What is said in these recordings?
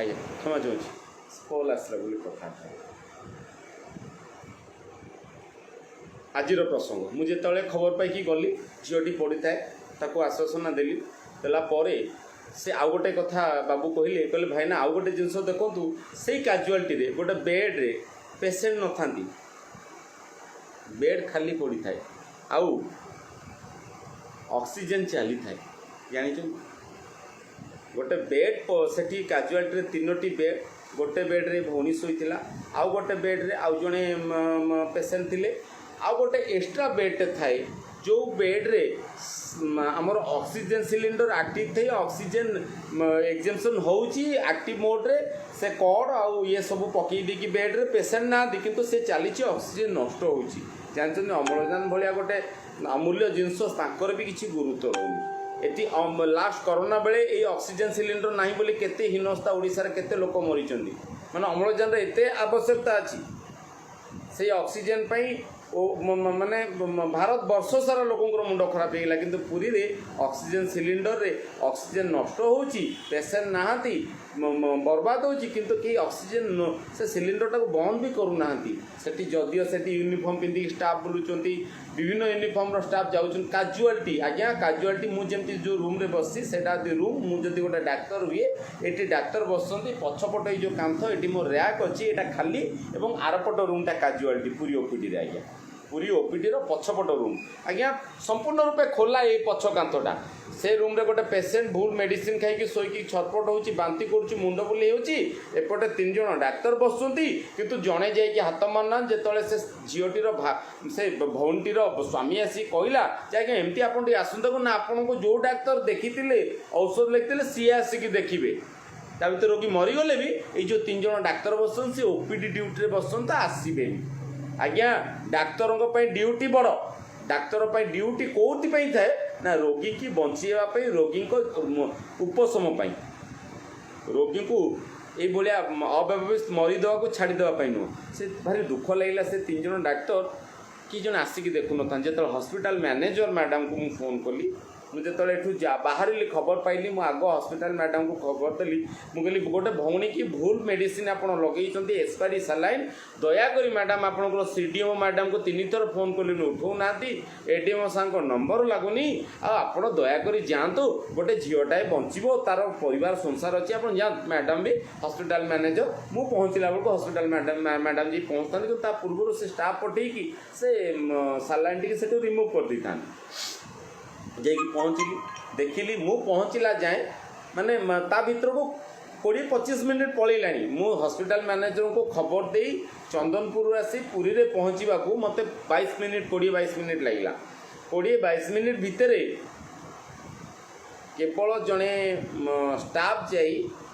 ଆଜ୍ଞା, କ୍ଷମା ଚାହୁଁଛି, କଲ୍ ଆସିଲା ବୋଲି କଥା। ଆଜିର ପ୍ରସଙ୍ଗ, ମୁଁ ଯେତେବେଳେ ଖବର ପାଇକି ଗଲି, ଝିଅଟି ପଡ଼ିଥାଏ, ତାକୁ ଆଶ୍ୱାସନା ଦେଲି। ଦେଲା ପରେ ସେ ଆଉ ଗୋଟେ କଥା ବାବୁ କହିଲେ, କହିଲେ, "ଭାଇନା, ଆଉ ଗୋଟେ ଜିନିଷ ଦେଖନ୍ତୁ, ସେଇ କାଜୁଆଲିଟିରେ ଗୋଟେ ବେଡ଼୍ରେ ପେସେଣ୍ଟ ନଥାନ୍ତି, ବେଡ଼୍ ଖାଲି ପଡ଼ିଥାଏ ଆଉ ଅକ୍ସିଜେନ୍ ଚାଲିଥାଏ।" ଜାଣିଛନ୍ତି, ଗୋଟେ ବେଡ଼୍ ସେଠି କାଜୁଆଲିଟିରେ ତିନୋଟି ବେଡ଼୍, ଗୋଟେ ବେଡ଼୍ରେ ଭଉଣୀ ଶୋଇଥିଲା, ଆଉ ଗୋଟେ ବେଡ଼୍ରେ ଆଉ ଜଣେ ପେସେଣ୍ଟ ଥିଲେ, ଆଉ ଗୋଟେ ଏକ୍ସଟ୍ରା ବେଡ଼୍ଟେ ଥାଏ, ଯେଉଁ ବେଡ଼୍ରେ ଆମର ଅକ୍ସିଜେନ୍ ସିଲିଣ୍ଡର ଆକ୍ଟିଭ୍ ଥାଇ ଅକ୍ସିଜେନ୍ ଏକ୍ଜମ୍ପସନ୍ ହେଉଛି ଆକ୍ଟିଭ୍ ମୋଡ଼୍ରେ। ସେ କର୍ଡ଼ ଆଉ ଇଏ ସବୁ ପକେଇ ଦେଇକି ବେଡ଼୍ରେ ପେସେଣ୍ଟ ନାହାନ୍ତି, କିନ୍ତୁ ସେ ଚାଲିଛି, ଅକ୍ସିଜେନ୍ ନଷ୍ଟ ହେଉଛି। ଜାଣିଛନ୍ତି, ଅମ୍ଳଜାନ ଭଳିଆ ଗୋଟେ ଅମୂଲ୍ୟ ଜିନିଷ, ତାଙ୍କର ବି କିଛି ଗୁରୁତ୍ୱ ରହୁନି ଏଠି। ଲାଷ୍ଟ କରୋନା ବେଳେ ଏଇ ଅକ୍ସିଜେନ୍ ସିଲିଣ୍ଡର ନାହିଁ ବୋଲି କେତେ ହୀନସ୍ତା, ଓଡ଼ିଶାରେ କେତେ ଲୋକ ମରିଛନ୍ତି। ମାନେ ଅମ୍ଳଜାନର ଏତେ ଆବଶ୍ୟକତା ଅଛି, ସେଇ ଅକ୍ସିଜେନ୍ ପାଇଁ ଓ ମାନେ ଭାରତ ବର୍ଷ ସାରା ଲୋକଙ୍କର ମୁଣ୍ଡ ଖରାପ ହେଇଗଲା। କିନ୍ତୁ ପୁରୀରେ ଅକ୍ସିଜେନ୍ ସିଲିଣ୍ଡରରେ ଅକ୍ସିଜେନ୍ ନଷ୍ଟ ହେଉଛି, ପେସେଣ୍ଟ ନାହାନ୍ତି, ବର୍ବାଦ ହେଉଛି, କିନ୍ତୁ କେହି ଅକ୍ସିଜେନ୍ ସେ ସିଲିଣ୍ଡରଟାକୁ ବନ୍ଦ ବି କରୁନାହାନ୍ତି ସେଠି। ଯଦିଓ ସେଠି ୟୁନିଫର୍ମ ପିନ୍ଧିକି ଷ୍ଟାଫ୍ ବୁଲୁଛନ୍ତି, ବିଭିନ୍ନ ୟୁନିଫର୍ମର ଷ୍ଟାଫ୍ ଯାଉଛନ୍ତି। କାଜୁଆଲିଟି ଆଜ୍ଞା, କାଜୁଆଲିଟି ମୁଁ ଯେମିତି ଯେଉଁ ରୁମ୍ରେ ବସିଛି, ସେଇଟା ଯଦି ରୁମ୍, ମୁଁ ଯଦି ଗୋଟେ ଡାକ୍ତର ହୁଏ, ଏଠି ଡାକ୍ତର ବସନ୍ତି। ପଛପଟ ଏଇ ଯେଉଁ କାନ୍ଥ, ଏଠି ମୋ ର୍ୟାକ୍ ଅଛି, ଏଇଟା ଖାଲି ଏବଂ ଆରପଟ ରୁମ୍ଟା କାଜୁଆଲିଟି ପୁରୀ ଓପିଡ଼ିରେ ଆଜ୍ଞା। ପୁରୀ ଓପିଡ଼ିର ପଛପଟ ରୁମ୍ ଆଜ୍ଞା, ସମ୍ପୂର୍ଣ୍ଣ ରୂପେ ଖୋଲା ଏଇ ପଛ କାନ୍ଥଟା। ସେ ରୁମ୍ରେ ଗୋଟେ ପେସେଣ୍ଟ ଭୁଲ ମେଡ଼ିସିନ ଖାଇକି ଶୋଇକି ଛଟପଟ ହେଉଛି, ବାନ୍ତି କରୁଛି, ମୁଣ୍ଡ ବୁଲେଇ ହେଉଛି। ଏପଟେ ତିନି ଜଣ ଡାକ୍ତର ବସୁଛନ୍ତି, କିନ୍ତୁ ଜଣେ ଯାଇକି ହାତ ମାରୁନାହାନ୍ତି। ଯେତେବେଳେ ସେ ଝିଅଟିର ସେ ଭଉଣୀଟିର ସ୍ୱାମୀ ଆସି କହିଲା ଯେ ଆଜ୍ଞା, ଏମିତି ଆପଣ ଟିକେ ଆସନ୍ତୁ ତାକୁ, ନା, ଆପଣଙ୍କୁ ଯେଉଁ ଡାକ୍ତର ଦେଖିଥିଲେ, ଔଷଧ ଲେଖିଥିଲେ, ସିଏ ଆସିକି ଦେଖିବେ। ତା ଭିତରେ ରୋଗୀ ମରିଗଲେ ବି ଏଇ ଯେଉଁ ତିନି ଜଣ ଡାକ୍ତର ବସୁଛନ୍ତି, ସେ ଓପିଡି ଡ୍ୟୁଟିରେ ବସୁଛନ୍ତି ତ ଆସିବେନି। ଆଜ୍ଞା, ଡାକ୍ତରଙ୍କ ପାଇଁ ଡ୍ୟୁଟି ବଡ଼। ଡାକ୍ତର ପାଇଁ ଡ୍ୟୁଟି କେଉଁଥିପାଇଁ ଥାଏ ନା ରୋଗୀକି ବଞ୍ଚେଇବା ପାଇଁ, ରୋଗୀଙ୍କ ଉପଶମ ପାଇଁ, ରୋଗୀଙ୍କୁ ଏଇଭଳିଆ ଅବ୍ୟବସ୍ଥିତ ମରିଦେବାକୁ ଛାଡ଼ିଦେବା ପାଇଁ ନୁହଁ। ସେ ଭାରି ଦୁଃଖ ଲାଗିଲା, ସେ ତିନି ଜଣ ଡାକ୍ତର କି ଜଣେ ଆସିକି ଦେଖୁନଥାନ୍ତି। ଯେତେବେଳେ ହସ୍ପିଟାଲ ମ୍ୟାନେଜର ମ୍ୟାଡ଼ାମକୁ ମୁଁ ଫୋନ୍ କଲି, ମୁଁ ଯେତେବେଳେ ଏଠୁ ଯା ବାହାରିଲି, ଖବର ପାଇଲି, ମୁଁ ଆଗ ହସ୍ପିଟାଲ ମ୍ୟାଡ଼ାମକୁ ଖବର ଦେଲି। ମୁଁ କହିଲି, ଗୋଟେ ଭଉଣୀକି ଭୁଲ ମେଡ଼ିସିନ ଆପଣ ଲଗେଇଛନ୍ତି, ଏକ୍ସପାୟରି ସାଲାଇନ୍, ଦୟାକରି ମ୍ୟାଡ଼ାମ, ଆପଣଙ୍କର ସିଡିଏମ୍ଓ ମ୍ୟାଡ଼ାମକୁ ତିନିଥର ଫୋନ୍ କଲିଣି, ଉଠଉନାହାନ୍ତି, ଏଡିଏମ୍ଓ ସାର୍ଙ୍କ ନମ୍ବର ଲାଗୁନି, ଆଉ ଆପଣ ଦୟାକରି ଯାଆନ୍ତୁ, ଗୋଟେ ଝିଅଟାଏ ବଞ୍ଚିବ, ତାର ପରିବାର ସଂସାର ଅଛି, ଆପଣ ଯାଆନ୍ତୁ। ମ୍ୟାଡ଼ାମ ବି ହସ୍ପିଟାଲ ମ୍ୟାନେଜର, ମୁଁ ପହଞ୍ଚିଲା ବେଳକୁ ହସ୍ପିଟାଲ ମ୍ୟାଡ଼ାମ ଯାଇ ପହଞ୍ଚିଥାନ୍ତି, କିନ୍ତୁ ତା ପୂର୍ବରୁ ସେ ଷ୍ଟାଫ୍ ପଠେଇକି ସେ ସାଲାଇନ୍ ଟିକେ ସେଠୁ ରିମୁଭ୍ କରିଦେଇଥାନ୍ତି। ଯାଇକି ପହଞ୍ଚିଲି, ଦେଖିଲି, ମୁଁ ପହଞ୍ଚିଲା ଯାଏଁ ମାନେ ତା ଭିତରକୁ 20-25 ମିନିଟ୍ ପଳେଇଲାଣି। ମୁଁ ହସ୍ପିଟାଲ ମ୍ୟାନେଜରଙ୍କୁ ଖବର ଦେଇ ଚନ୍ଦନପୁରରୁ ଆସି ପୁରୀରେ ପହଞ୍ଚିବାକୁ ମୋତେ 22 ମିନିଟ୍, 20-22 ମିନିଟ୍ ଲାଗିଲା। 20-22 ମିନିଟ୍ ଭିତରେ କେବଳ ଜଣେ ଷ୍ଟାଫ୍ ଯାଇ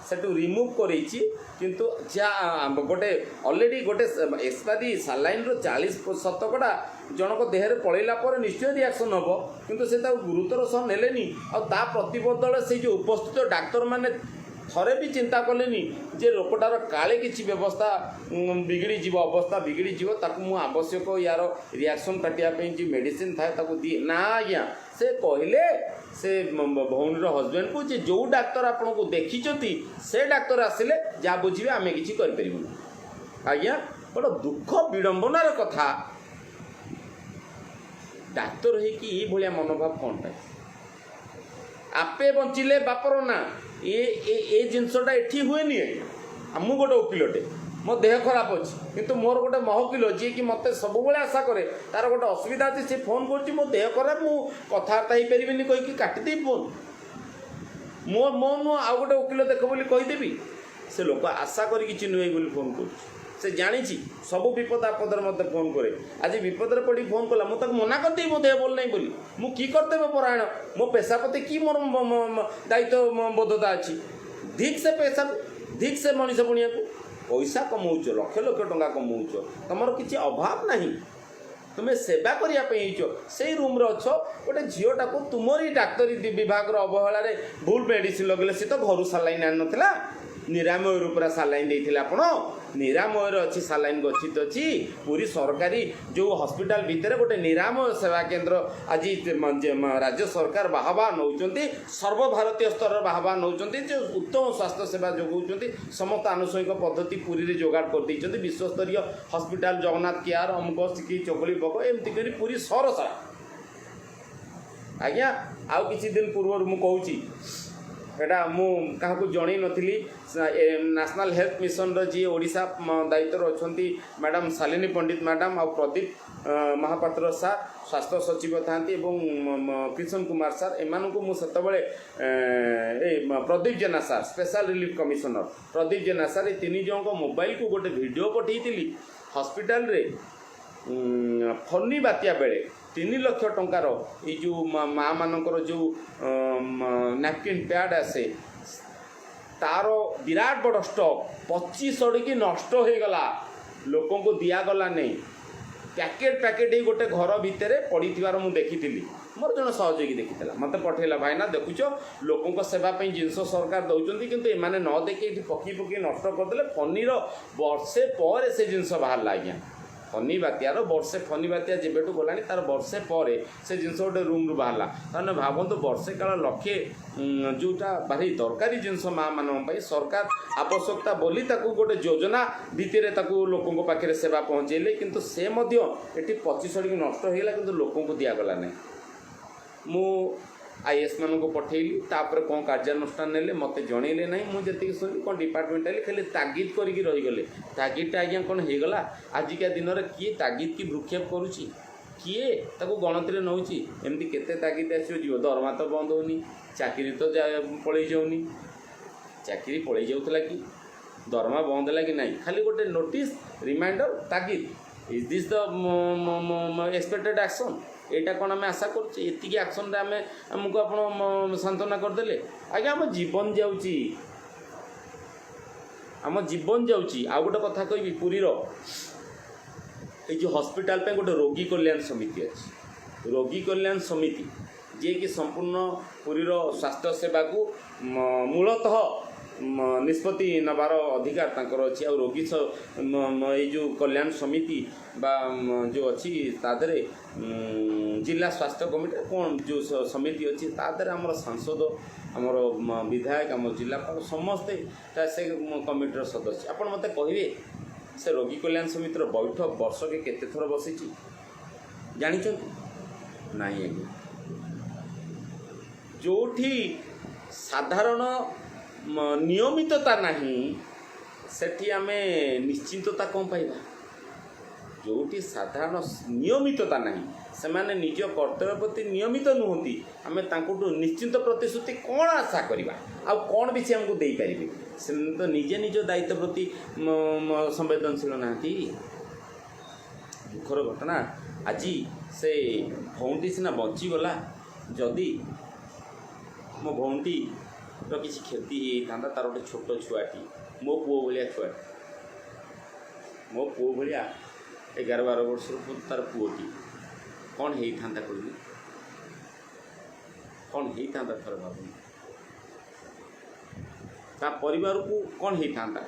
ସେଠୁ ରିମୁଭ୍ କରେଇଛି। କିନ୍ତୁ ଯାହା ଗୋଟେ ଅଲରେଡ଼ି ଗୋଟେ ଏକ୍ସପାୟରି ସାଲାଇନ୍ର 40 ଶତକଡ଼ା ଜଣଙ୍କ ଦେହରେ ପଳେଇଲା ପରେ ନିଶ୍ଚୟ ରିଆକ୍ସନ୍ ହେବ। କିନ୍ତୁ ସେ ତାକୁ ଗୁରୁତ୍ୱର ସହ ନେଲେନି। ଆଉ ତା ପ୍ରତିବଦଳରେ ସେଇ ଯେଉଁ ଉପସ୍ଥିତ ଡାକ୍ତରମାନେ ଥରେ ବି ଚିନ୍ତା କଲେନି ଯେ ଲୋକଟାର କାଳେ କିଛି ବ୍ୟବସ୍ଥା ବିଗିଡ଼ିଯିବ, ଅବସ୍ଥା ବିଗିଡ଼ିଯିବ, ତାକୁ ମୁଁ ଆବଶ୍ୟକ ୟାର ରିଆକ୍ସନ୍ କାଟିବା ପାଇଁ ଯେଉଁ ମେଡ଼ିସିନ ଥାଏ ତାକୁ ଦିଏ। ନା ଆଜ୍ଞା, ସେ କହିଲେ ସେ ଭଉଣୀର ହଜବେଣ୍ଡକୁ ଯେ ଯେଉଁ ଡାକ୍ତର ଆପଣଙ୍କୁ ଦେଖିଛନ୍ତି, ସେ ଡାକ୍ତର ଆସିଲେ ଯାହା ବୁଝିବେ, ଆମେ କିଛି କରିପାରିବୁନି। ଆଜ୍ଞା, ବଡ଼ ଦୁଃଖ ବିଡ଼ମ୍ବନାର କଥା, ଡାକ୍ତର ହେଇକି ଏଇଭଳିଆ ମନୋଭାବ କ'ଣ ପାଇଁ? ଆପେ ବଞ୍ଚିଲେ ବାପର ନା, ଏ ଏ ଏ ଜିନିଷଟା ଏଠି ହୁଏନି ଆଜ୍ଞା। ଆଉ ମୁଁ ଗୋଟେ ଓକିଲଟେ, ମୋ ଦେହ ଖରାପ ଅଛି, କିନ୍ତୁ ମୋର ଗୋଟେ ମହକିଲ ଯିଏକି ମୋତେ ସବୁବେଳେ ଆଶା କରେ, ତାର ଗୋଟେ ଅସୁବିଧା ଅଛି, ସେ ଫୋନ୍ କରୁଛି, ମୋ ଦେହ ଖରାପ, ମୁଁ କଥାବାର୍ତ୍ତା ହେଇପାରିବିନି କହିକି କାଟିଦେବି ଫୋନ୍। ମୋ ମୋ ନୁହଁ, ଆଉ ଗୋଟେ ଓକିଲ ଦେଖ ବୋଲି କହିଦେବି। ସେ ଲୋକ ଆଶା କରିକି ଚିନୁ ଭାଇ ବୋଲି ଫୋନ୍ କରୁଛି। ସେ ଜାଣିଛି ସବୁ ବିପଦ ଆପଦରେ ମୋତେ ଫୋନ୍ କରେ। ଆଜି ବିପଦରେ ପଡ଼ି ଫୋନ୍ କଲା, ମୁଁ ତାକୁ ମନା କରିଦେବି ମୋ ଦେହ ଭଲ ନାହିଁ ବୋଲି? ମୁଁ କି କର୍ତ୍ତବ୍ୟ ପରାୟଣ? ମୋ ପେଶା ପ୍ରତି କି ମୋର ଦାୟିତ୍ୱ ବୋଧତା ଅଛି? ଧିକ୍ ସେ ପେଶାକୁ, ଧିକ୍ ସେ ମଣିଷ ପଣିଆକୁ। ପଇସା କମଉଛ, ଲକ୍ଷ ଲକ୍ଷ ଟଙ୍କା କମଉଛ, ତମର କିଛି ଅଭାବ ନାହିଁ, ତୁମେ ସେବା କରିବା ପାଇଁ ହେଇଛ। ସେଇ ରୁମ୍ରେ ଅଛ, ଗୋଟେ ଝିଅଟାକୁ ତୁମରି ଡାକ୍ତରୀ ବିଭାଗର ଅବହେଳାରେ ଭୁଲ ମେଡ଼ିସିନ ଲଗେଇଲେ। ସେ ତ ଘରୁ ସାଲାଇନ୍ ଆଣିନଥିଲା। ନିରାମୟରୁ ପୁରା ସାଲାଇନ୍ ଦେଇଥିଲେ ଆପଣ। ନିରାମୟରେ ଅଛି, ସାଲାଇନ୍ ଗଚ୍ଛିତ ଅଛି। ପୁରୀ ସରକାରୀ ଯେଉଁ ହସ୍ପିଟାଲ ଭିତରେ ଗୋଟେ ନିରାମୟ ସେବା କେନ୍ଦ୍ର ଆଜି ରାଜ୍ୟ ସରକାର ବାହବା ନେଉଛନ୍ତି, ସର୍ବଭାରତୀୟ ସ୍ତରର ବାହବା ନେଉଛନ୍ତି, ଯେ ଉତ୍ତମ ସ୍ୱାସ୍ଥ୍ୟ ସେବା ଯୋଗାଉଛନ୍ତି। ସମସ୍ତ ଆନୁଷଙ୍ଗିକ ପଦ୍ଧତି ପୁରୀରେ ଯୋଗାଡ଼ କରିଦେଇଛନ୍ତି। ବିଶ୍ୱସ୍ତରୀୟ ହସ୍ପିଟାଲ, ଜଗନ୍ନାଥ କେୟାର, ଅମୁକ ସିକି ଚକୁଳି ପକ, ଏମିତି କରି ପୁରୀ ସହର ସାରା। ଆଜ୍ଞା, ଆଉ କିଛି ଦିନ ପୂର୍ବରୁ ମୁଁ କହୁଛି, ଏଇଟା ମୁଁ କାହାକୁ ଜଣେଇ ନଥିଲି, ନ୍ୟାସନାଲ୍ ହେଲ୍ଥ ମିଶନର ଯିଏ ଓଡ଼ିଶା ଦାୟିତ୍ୱରେ ଅଛନ୍ତି ମ୍ୟାଡ଼ାମ୍ ଶାଲିନୀ ପଣ୍ଡିତ ମ୍ୟାଡ଼ାମ୍, ଆଉ ପ୍ରଦୀପ ମହାପାତ୍ର ସାର୍ ସ୍ୱାସ୍ଥ୍ୟ ସଚିବ ଥାନ୍ତି, ଏବଂ କିଶନ କୁମାର ସାର୍, ଏମାନଙ୍କୁ ମୁଁ ସେତେବେଳେ ଏ Pradeep Jena sir, special relief commissioner Pradeep Jena sir, ଏ ତିନି ଜଣଙ୍କ ମୋବାଇଲକୁ ଗୋଟେ ଭିଡ଼ିଓ ପଠେଇଥିଲି। ହସ୍ପିଟାଲରେ ଫନି ବାତ୍ୟା ବେଳେ 3 ଲକ୍ଷ ଟଙ୍କାର ଏଇ ଯେଉଁ ମା ମାନଙ୍କର ଯେଉଁ ନାପକିନ୍ ପ୍ୟାଡ୍ ଆସେ, ତାର ବିରାଟ ବଡ଼ ଷ୍ଟକ୍ ପଚି ସଢ଼ିକି ନଷ୍ଟ ହେଇଗଲା, ଲୋକଙ୍କୁ ଦିଆଗଲା ନାହିଁ। ପ୍ୟାକେଟ୍ ପ୍ୟାକେଟ୍ ହେଇ ଗୋଟେ ଘର ଭିତରେ ପଡ଼ିଥିବାର ମୁଁ ଦେଖିଥିଲି। ମୋର ଜଣେ ସହଯୋଗୀ ଦେଖିଥିଲା, ମୋତେ ପଠେଇଲା, "ଭାଇନା, ଦେଖୁଛ, ଲୋକଙ୍କ ସେବା ପାଇଁ ଜିନିଷ ସରକାର ଦେଉଛନ୍ତି, କିନ୍ତୁ ଏମାନେ ନ ଦେଖି ଏଠି ପକେଇ ପକେଇ ନଷ୍ଟ କରିଦେଲେ।" ଫନିର ବର୍ଷେ ପରେ ସେ ଜିନିଷ ବାହାରିଲା ଆଜ୍ଞା। ଫନି ବାତ୍ୟାର ବର୍ଷେ, ଫନି ବାତ୍ୟା ଯେବେଠୁ ଗଲାଣି, ତାର ବର୍ଷେ ପରେ ସେ ଜିନିଷ ଗୋଟେ ରୁମ୍ରୁ ବାହାରିଲା। ତାହେଲେ ଭାବନ୍ତୁ, ବର୍ଷେ କାଳ ଲକ୍ଷେ ଯେଉଁଟା ଭାରି ଦରକାରୀ ଜିନିଷ ମା ମାନଙ୍କ ପାଇଁ, ସରକାର ଆବଶ୍ୟକତା ବୋଲି ତାକୁ ଗୋଟେ ଯୋଜନା ଭିତ୍ତିରେ ତାକୁ ଲୋକଙ୍କ ପାଖରେ ସେବା ପହଞ୍ଚେଇଲେ, କିନ୍ତୁ ସେ ମଧ୍ୟ ଏଠି ପଚି ସଢ଼ିକି ନଷ୍ଟ ହେଇଗଲା, କିନ୍ତୁ ଲୋକଙ୍କୁ ଦିଆଗଲା ନାହିଁ। ମୁଁ ଆଇଏଏସ୍ ମାନଙ୍କୁ ପଠେଇଲି। ତାପରେ କ'ଣ କାର୍ଯ୍ୟାନୁଷ୍ଠାନ ନେଲେ ମୋତେ ଜଣେଇଲେ ନାହିଁ। ମୁଁ ଯେତିକି ଶୁଣିଲି, କ'ଣ ଡିପାର୍ଟମେଣ୍ଟାଲି ଖାଲି ତାଗିଦ କରିକି ରହିଗଲେ। ତାଗିଦଟା ଆଜ୍ଞା କ'ଣ ହେଇଗଲା? ଆଜିକା ଦିନରେ କିଏ ତାଗିଦ କି ଭ୍ରୂକ୍ଷେପ କରୁଛି? କିଏ ତାକୁ ଗଣତିରେ ନେଉଛି? ଏମିତି କେତେ ତାଗିଦ ଆସିବ ଯିବ? ଦରମା ତ ବନ୍ଦ ହେଉନି, ଚାକିରି ତ ପଳେଇ ଯାଉନି। ଚାକିରି ପଳେଇ ଯାଉଥିଲା କି? ଦରମା ବନ୍ଦ ହେଲା କି ନାହିଁ? ଖାଲି ଗୋଟେ ନୋଟିସ୍, ରିମାଇଣ୍ଡର, ତାଗିଦ। Is this the expected action? ଏଇଟା କ'ଣ ଆମେ ଆଶା କରୁଛେ? ଏତିକି ଆକ୍ସନ୍ରେ ଆମେ ଆମକୁ ଆପଣ ସାନ୍ତ୍ୱନା କରିଦେଲେ? ଆଜ୍ଞା, ଆମ ଜୀବନ ଯାଉଛି, ଆମ ଜୀବନ ଯାଉଛି। ଆଉ ଗୋଟେ କଥା କହିବି, ପୁରୀର ଏଇ ଯେଉଁ ହସ୍ପିଟାଲ ପାଇଁ ଗୋଟେ ରୋଗୀ କଲ୍ୟାଣ ସମିତି ଅଛି। ରୋଗୀ କଲ୍ୟାଣ ସମିତି ଯିଏକି ସମ୍ପୂର୍ଣ୍ଣ ପୁରୀର ସ୍ୱାସ୍ଥ୍ୟ ସେବାକୁ ମୂଳତଃ ନିଷ୍ପତ୍ତି ନେବାର ଅଧିକାର ତାଙ୍କର ଅଛି। ଆଉ ରୋଗୀ ଏଇ ଯେଉଁ କଲ୍ୟାଣ ସମିତି ବା ଯେଉଁ ଅଛି, ତା ଦେହରେ ଜିଲ୍ଲା ସ୍ୱାସ୍ଥ୍ୟ କମିଟି କ'ଣ ଯେଉଁ ସମିତି ଅଛି, ତା ଦେହରେ ଆମର ସାଂସଦ, ଆମର ବିଧାୟକ, ଆମ ଜିଲ୍ଲାପାଳ ସମସ୍ତେ ତା ସେ କମିଟିର ସଦସ୍ୟ। ଆପଣ ମୋତେ କହିବେ, ସେ ରୋଗୀ କଲ୍ୟାଣ ସମିତିର ବୈଠକ ବର୍ଷକେ କେତେ ଥର ବସିଛି ଜାଣିଛନ୍ତି? ନାହିଁ ଆଜ୍ଞା। ଯେଉଁଠି ସାଧାରଣ ନିୟମିତତା ନାହିଁ, ସେଠି ଆମେ ନିଶ୍ଚିନ୍ତତା କ'ଣ ପାଇବା? ଯେଉଁଠି ସାଧାରଣ ନିୟମିତତା ନାହିଁ, ସେମାନେ ନିଜ କର୍ତ୍ତବ୍ୟ ପ୍ରତି ନିୟମିତ ନୁହନ୍ତି, ଆମେ ତାଙ୍କଠୁ ନିଶ୍ଚିନ୍ତ ପ୍ରତିଶ୍ରୁତି କ'ଣ ଆଶା କରିବା? ଆଉ କ'ଣ ବି ସେ ଆମକୁ ଦେଇପାରିବେ? ସେମାନେ ତ ନିଜେ ନିଜ ଦାୟିତ୍ୱ ପ୍ରତି ସମ୍ବେଦନଶୀଳ ନାହାନ୍ତି। ଦୁଃଖର ଘଟଣା, ଆଜି ସେ ଭଉଣୀଟି ସିନା ବଞ୍ଚିଗଲା, ଯଦି ମୋ ଭଉଣୀଟିର କିଛି କ୍ଷତି ହେଇଯାଇଥାନ୍ତା, ତାର ଗୋଟେ ଛୋଟ ଛୁଆଟି, ମୋ ପୁଅ ଭଳିଆ ଛୁଆଟି, ମୋ ପୁଅ ଭଳିଆ 11-12 ବର୍ଷର ତାର ପୁଅଟି, କ'ଣ ହେଇଥାନ୍ତା କହିଲେ? କ'ଣ ହେଇଥାନ୍ତା ଥରେ ଭାବନ୍ତୁ। ତା ପରିବାରକୁ କ'ଣ ହେଇଥାନ୍ତା?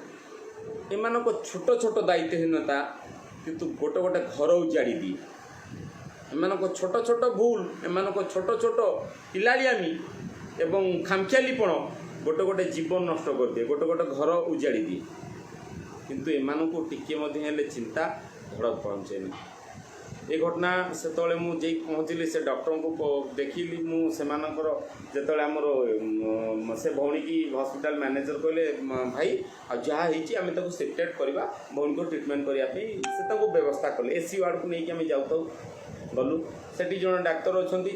ଏମାନଙ୍କ ଛୋଟ ଛୋଟ ଦାୟିତ୍ୱହୀନତା କିନ୍ତୁ ଗୋଟେ ଗୋଟେ ଘର ଉଜାଡ଼ି ଦିଏ। ଏମାନଙ୍କ ଛୋଟ ଛୋଟ ଭୁଲ, ଏମାନଙ୍କ ଛୋଟ ଛୋଟ ପିଲାଳିଆମି ଏବଂ ଖାମଖିଆଲିପଣ ଗୋଟେ ଗୋଟେ ଜୀବନ ନଷ୍ଟ କରିଦିଏ, ଗୋଟେ ଗୋଟେ ଘର ଉଜାଡ଼ି ଦିଏ। କିନ୍ତୁ ଏମାନଙ୍କୁ ଟିକିଏ ମଧ୍ୟ ହେଲେ ଚିନ୍ତା ଧଡ଼କ ପହଞ୍ଚେନି। ଏ ଘଟଣା ସେତେବେଳେ ମୁଁ ଯାଇ ପହଞ୍ଚିଲି, ସେ ଡକ୍ଟରଙ୍କୁ ଦେଖିଲି ମୁଁ। ସେମାନଙ୍କର ଯେତେବେଳେ ଆମର ସେ ଭଉଣୀକି ହସ୍ପିଟାଲ ମ୍ୟାନେଜର କହିଲେ, "ଭାଇ, ଆଉ ଯାହା ହେଇଛି ଆମେ ତାକୁ ସିଫ୍ଟେଡ଼ କରିବା।" ଭଉଣୀକୁ ଟ୍ରିଟମେଣ୍ଟ କରିବା ପାଇଁ ସେ ତାଙ୍କୁ ବ୍ୟବସ୍ଥା କଲେ। ଏସି ୱାର୍ଡ଼କୁ ନେଇକି ଆମେ ଯାଉଥାଉ, ଗଲୁ। ସେଠି ଜଣେ ଡାକ୍ତର ଅଛନ୍ତି।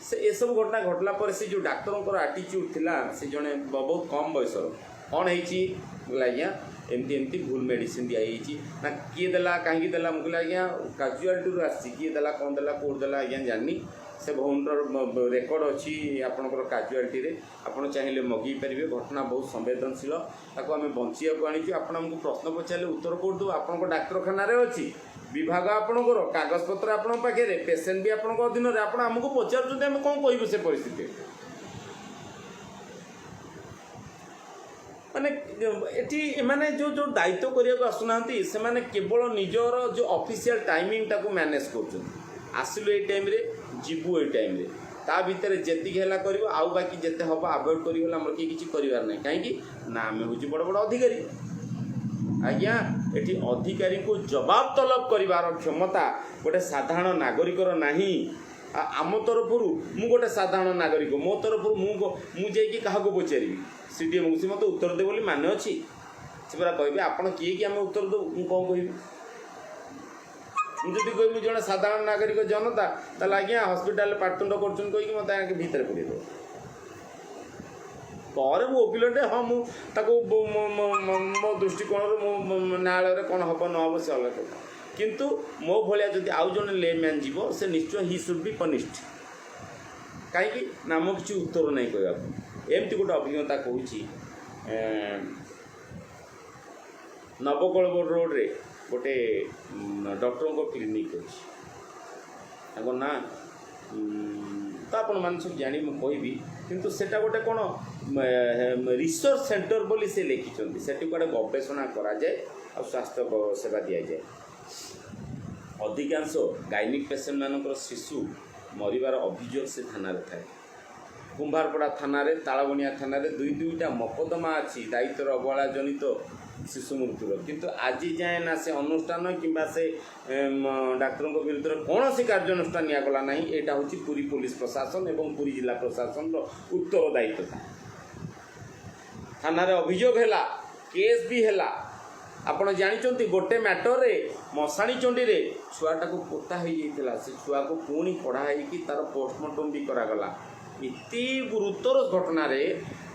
ସେ ଏସବୁ ଘଟଣା ଘଟିଲା ପରେ ସେ ଯେଉଁ ଡାକ୍ତରଙ୍କର ଆଟିଚ୍ୟୁଡ଼୍ ଥିଲା, ସେ ଜଣେ ବହୁତ କମ୍ ବୟସର। "କ'ଣ ହେଇଛି?" ମୁଁ କହିଲି, "ଆଜ୍ଞା, ଏମିତି ଏମିତି ଭୁଲ ମେଡ଼ିସିନ ଦିଆହେଇଛି।" ନା, "କିଏ ଦେଲା? କାହିଁକି ଦେଲା?" ମୁଁ କହିଲି, "ଆଜ୍ଞା, କାଜୁଆଲିଟିରୁ ଆସିଛି। କିଏ ଦେଲା, କ'ଣ ଦେଲା, କେଉଁଠି ଦେଲା, ଆଜ୍ଞା ଜାଣିନି। ସେ ଭଉଣୀର ରେକର୍ଡ଼ ଅଛି ଆପଣଙ୍କର କାଜୁଆଲିଟିରେ, ଆପଣ ଚାହିଁଲେ ମଗେଇ ପାରିବେ। ଘଟଣା ବହୁତ ସମ୍ବେଦନଶୀଳ, ତାକୁ ଆମେ ବଞ୍ଚିବାକୁ ଆଣିଛୁ। ଆପଣ ଆମକୁ ପ୍ରଶ୍ନ ପଚାରିଲେ ଉତ୍ତର କେଉଁଠି ଦେବୁ? ଆପଣଙ୍କ ଡାକ୍ତରଖାନାରେ ଅଛି, ବିଭାଗ ଆପଣଙ୍କର, କାଗଜପତ୍ର ଆପଣଙ୍କ ପାଖରେ, ପେସେଣ୍ଟ ବି ଆପଣଙ୍କ ଅଧୀନରେ, ଆପଣ ଆମକୁ ପଚାରୁଛନ୍ତି, ଆମେ କ'ଣ କହିବୁ ସେ ପରିସ୍ଥିତିରେ?" ମାନେ ମାନେ ଏଠି ଏମାନେ ଯେଉଁ ଯେଉଁ ଦାୟିତ୍ୱ କରିବାକୁ ଆସୁନାହାନ୍ତି, ସେମାନେ କେବଳ ନିଜର ଯେଉଁ ଅଫିସିଆଲ ଟାଇମିଂଟାକୁ ମ୍ୟାନେଜ୍ କରୁଛନ୍ତି। ଆସିଲୁ ଏଇ ଟାଇମ୍ରେ, ଯିବୁ ଏଇ ଟାଇମ୍ରେ, ତା ଭିତରେ ଯେତିକି ହେଲା କରିବ, ଆଉ ବାକି ଯେତେ ହେବ ଆଭଏଡ଼ କରିଗଲେ ଆମର କେହି କିଛି କରିବାର ନାହିଁ। କାହିଁକି ନା ଆମେ ହେଉଛି ବଡ଼ ବଡ଼ ଅଧିକାରୀ। ଆଜ୍ଞା, ଏଠି ଅଧିକାରୀଙ୍କୁ ଜବାବ ତଲବ କରିବାର କ୍ଷମତା ଗୋଟେ ସାଧାରଣ ନାଗରିକର ନାହିଁ। ଆମ ତରଫରୁ, ମୁଁ ଗୋଟେ ସାଧାରଣ ନାଗରିକ, ମୋ ତରଫରୁ ମୁଁ ଯାଇକି କାହାକୁ ପଚାରିବି? ସିଡିଏମ୍କୁ? ସେ ମୋତେ ଉତ୍ତର ଦେବ ବୋଲି ମାନେ ଅଛି? ସେ ପରା କହିବେ, ଆପଣ କିଏ କି ଆମେ ଉତ୍ତର ଦେବୁ? ମୁଁ କ'ଣ କହିବି? ମୁଁ ଯଦି କହିବି ମୁଁ ଜଣେ ସାଧାରଣ ନାଗରିକ ଜନତା, ତାହେଲେ ଆଜ୍ଞା ହସ୍ପିଟାଲରେ ପାଟିତୁଣ୍ଡ କରୁଛନ୍ତି କହିକି ମୋତେ ଆଜ୍ଞା ଭିତରେ ପୁରେଇ ଦେବ। ପରେ ମୁଁ ଓକିଲଟେ, ହଁ, ମୁଁ ତାକୁ ମୋ ଦୃଷ୍ଟିକୋଣରୁ ମୁଁ ନ୍ୟାୟାଳୟରେ କ'ଣ ହେବ ନ ହେବ ସେ ଅଲଗା କଥା। କିନ୍ତୁ ମୋ ଭଳିଆ ଯଦି ଆଉ ଜଣେ ଲେମ୍ୟାନ୍ ଯିବ, ସେ ନିଶ୍ଚୟ he should be punished। କାହିଁକି ନା ମୋ କିଛି ଉତ୍ତର ନାହିଁ କହିବାକୁ। ଏମିତି ଗୋଟେ ଅଭିଜ୍ଞତା କହୁଛି। ନବକଳେବର ରୋଡ଼ରେ ଗୋଟେ ଡକ୍ଟରଙ୍କ କ୍ଲିନିକ୍ ଅଛି। ତାଙ୍କ ନାଁ ତ ଆପଣମାନେ ସବୁ ଜାଣି ମୁଁ କହିବି, କିନ୍ତୁ ସେଟା ଗୋଟେ କ'ଣ ରିସର୍ଚ୍ଚ ସେଣ୍ଟର ବୋଲି ସେ ଲେଖିଛନ୍ତି। ସେଠି କୁଆଡ଼େ ଗବେଷଣା କରାଯାଏ ଆଉ ସ୍ୱାସ୍ଥ୍ୟ ସେବା ଦିଆଯାଏ। ଅଧିକାଂଶ ଗାଇନିକ୍ ପେସେଣ୍ଟମାନଙ୍କର ଶିଶୁ ମରିବାର ଅଭିଯୋଗ ସେ ଥାନାରେ ଥାଏ। କୁମ୍ଭାରପଡ଼ା ଥାନାରେ, ତାଳବଣିଆ ଥାନାରେ ଦୁଇ ଦୁଇଟା ମକଦ୍ଦମା ଅଛି ଦାୟିତ୍ୱର ଅବହେଳା ଜନିତ ଶିଶୁ ମୃତ୍ୟୁର। କିନ୍ତୁ ଆଜି ଯାଏଁ ନା ସେ ଅନୁଷ୍ଠାନ କିମ୍ବା ସେ ଡାକ୍ତରଙ୍କ ବିରୁଦ୍ଧରେ କୌଣସି କାର୍ଯ୍ୟାନୁଷ୍ଠାନ ନିଆଗଲା ନାହିଁ। ଏଇଟା ହେଉଛି ପୁରୀ ପୋଲିସ ପ୍ରଶାସନ ଏବଂ ପୁରୀ ଜିଲ୍ଲା ପ୍ରଶାସନର ଉତ୍ତରଦାୟିତ୍ୱତା। ଥାନାରେ ଅଭିଯୋଗ ହେଲା, କେସ୍ ବି ହେଲା। ଆପଣ ଜାଣିଛନ୍ତି, ଗୋଟେ ମ୍ୟାଟରରେ ମଶାଣି ଚଣ୍ଡୀରେ ଛୁଆଟାକୁ ପୋତା ହେଇଯାଇଥିଲା। ସେ ଛୁଆକୁ ପୁଣି କଢ଼ା ହେଇକି ତାର ପୋଷ୍ଟମର୍ଟମ୍ ବି କରାଗଲା। ଏତେ ଗୁରୁତର ଘଟଣାରେ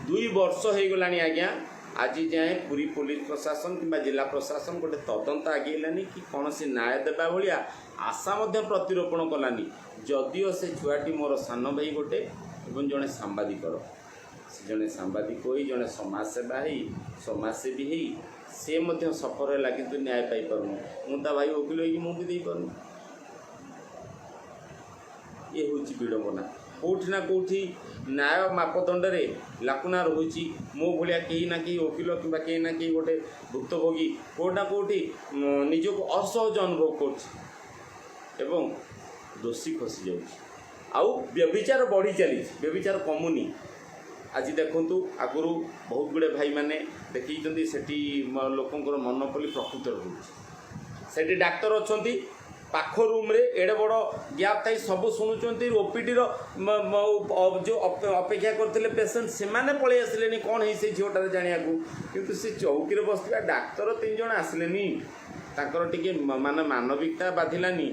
2 ବର୍ଷ ହେଇଗଲାଣି ଆଜ୍ଞା, ଆଜି ଯାଏଁ ପୁରୀ ପୋଲିସ ପ୍ରଶାସନ କିମ୍ବା ଜିଲ୍ଲା ପ୍ରଶାସନ ଗୋଟେ ତଦନ୍ତ ଆଗେଇଲାନି କି କୌଣସି ନ୍ୟାୟ ଦେବା ଭଳିଆ ଆଶା ମଧ୍ୟ ପ୍ରତିରୋପଣ କଲାନି। ଯଦିଓ ସେ ଛୁଆଟି ମୋର ସାନ ଭାଇ ଗୋଟେ ଏବଂ ଜଣେ ସାମ୍ବାଦିକର। ସେ ଜଣେ ସାମ୍ବାଦିକ ହୋଇ, ଜଣେ ସମାଜସେବା ହେଇ, ସମାଜସେବୀ ହେଇ ସେ ମଧ୍ୟ ସଫର ହେଲା, କିନ୍ତୁ ନ୍ୟାୟ ପାଇପାରୁନି। ମୁଁ ତା ଭାଇ ଓକିଲ ହେଇକି ମୁଁ ବି ଦେଇପାରୁନି। ଇଏ ହେଉଛି ବିଡ଼ମ୍ବନା। କେଉଁଠି ନା କେଉଁଠି ନ୍ୟାୟ ମାପଦଣ୍ଡରେ ଲାକୁନା ରହୁଛି। ମୋ ଭଳିଆ କେହି ନା କେହି ଓକିଲ କିମ୍ବା କେହି ନା କେହି ଗୋଟେ ଭୁକ୍ତଭୋଗୀ କେଉଁଠି ନା କେଉଁଠି ନିଜକୁ ଅସହଜ ଅନୁଭବ କରୁଛି ଏବଂ ଦୋଷୀ ଖସି ଯାଉଛି। ଆଉ ବ୍ୟଭିଚାର ବଢ଼ି ଚାଲିଛି, ବ୍ୟଭିଚାର କମୁନି। ଆଜି ଦେଖନ୍ତୁ, ଆଗରୁ ବହୁତ ଗୁଡ଼ିଏ ଭାଇମାନେ ଦେଖେଇଛନ୍ତି, ସେଠି ଲୋକଙ୍କର ମନୋପଲି ପ୍ରକୃତରେ ରହୁଛି। ସେଠି ଡାକ୍ତର ଅଛନ୍ତି ପାଖ ରୁମ୍ରେ, ଏଡ଼େ ବଡ଼ ଗ୍ୟାପ୍ ଥାଇ ସବୁ ଶୁଣୁଛନ୍ତି। ଓପିଡ଼ିର ଯେଉଁ ଅପେକ୍ଷା କରିଥିଲେ ପେସେଣ୍ଟ, ସେମାନେ ପଳେଇ ଆସିଲେନି କ'ଣ ହେଇଛି ସେଇ ଝିଅଟାରେ ଜାଣିବାକୁ। କିନ୍ତୁ ସେ ଚୌକିରେ ବସିଥିବା ଡାକ୍ତର ତିନି ଜଣ ଆସିଲେନି। ତାଙ୍କର ଟିକେ ମାନେ ମାନବିକତା ବାଧିଲାନି।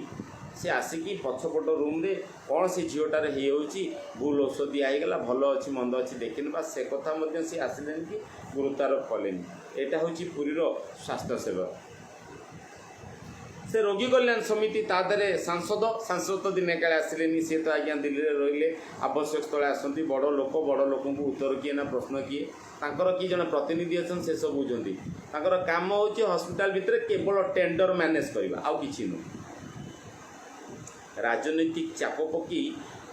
ସେ ଆସିକି ପଛପଟ ରୁମ୍ରେ କ'ଣ ସେ ଝିଅଟାରେ ହେଇଯାଉଛି, ଭୁଲ ଔଷଧ ଦିଆ ହେଇଗଲା, ଭଲ ଅଛି ମନ୍ଦ ଅଛି ଦେଖିନେବା, ସେ କଥା ମଧ୍ୟ ସେ ଆସିଲେନି କି ଗୁରୁତ୍ୱାରୋପ କଲେନି। ଏଇଟା ହେଉଛି ପୁରୀର ସ୍ୱାସ୍ଥ୍ୟ ସେବା। ସେ ରୋଗୀ କଲ୍ୟାଣ ସମିତି, ତା ଦେହରେ ସାଂସଦ, ସାଂସଦ ଦିନେ କାଳେ ଆସିଲେନି। ସିଏ ତ ଆଜ୍ଞା ଦିଲ୍ଲୀରେ ରହିଲେ, ଆବଶ୍ୟକ ସ୍ଥଳେ ଆସନ୍ତି। ବଡ଼ ଲୋକ, ବଡ଼ ଲୋକଙ୍କୁ ଉତ୍ତର କିଏ ନା ପ୍ରଶ୍ନ କିଏ? ତାଙ୍କର କିଏ ଜଣେ ପ୍ରତିନିଧି ଅଛନ୍ତି, ସେ ସବୁ ବୁଝନ୍ତି। ତାଙ୍କର କାମ ହେଉଛି ହସ୍ପିଟାଲ ଭିତରେ କେବଳ ଟେଣ୍ଡର ମ୍ୟାନେଜ୍ କରିବା, ଆଉ କିଛି ନୁହଁ। ରାଜନୈତିକ ଚାପ ପକାଇ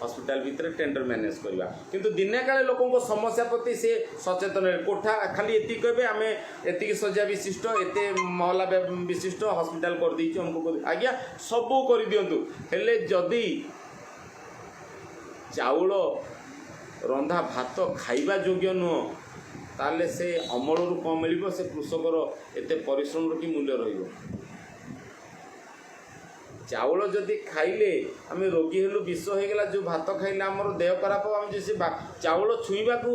ହସ୍ପିଟାଲ ଭିତରେ ଟେଣ୍ଡର ମ୍ୟାନେଜ୍ କରିବା। କିନ୍ତୁ ଦିନେ କାଳେ ଲୋକଙ୍କ ସମସ୍ୟା ପ୍ରତି ସେ ସଚେତନ ହେଲେ କୋଠା ଖାଲି ଏତିକି କହିବେ, ଆମେ ଏତିକି ଶଯ୍ୟା ବିଶିଷ୍ଟ, ଏତେ ମହଲା ବିଶିଷ୍ଟ ହସ୍ପିଟାଲ କରିଦେଇଛୁ, ଆମକୁ କରି। ଆଜ୍ଞା, ସବୁ କରିଦିଅନ୍ତୁ, ହେଲେ ଯଦି ଚାଉଳ ରନ୍ଧା ଭାତ ଖାଇବା ଯୋଗ୍ୟ ନୁହଁ, ତାହେଲେ ସେ ଅମଳରୁ କ'ଣ ମିଳିବ? ସେ କୃଷକର ଏତେ ପରିଶ୍ରମର କି ମୂଲ୍ୟ ରହିବ? ଚାଉଳ ଯଦି ଖାଇଲେ ଆମେ ରୋଗୀ ହେଲୁ, ବିଷ ହେଇଗଲା, ଯେଉଁ ଭାତ ଖାଇଲେ ଆମର ଦେହ ଖରାପ ହେବ, ଆମେ ଯଦି ସେ ଚାଉଳ ଛୁଇଁବାକୁ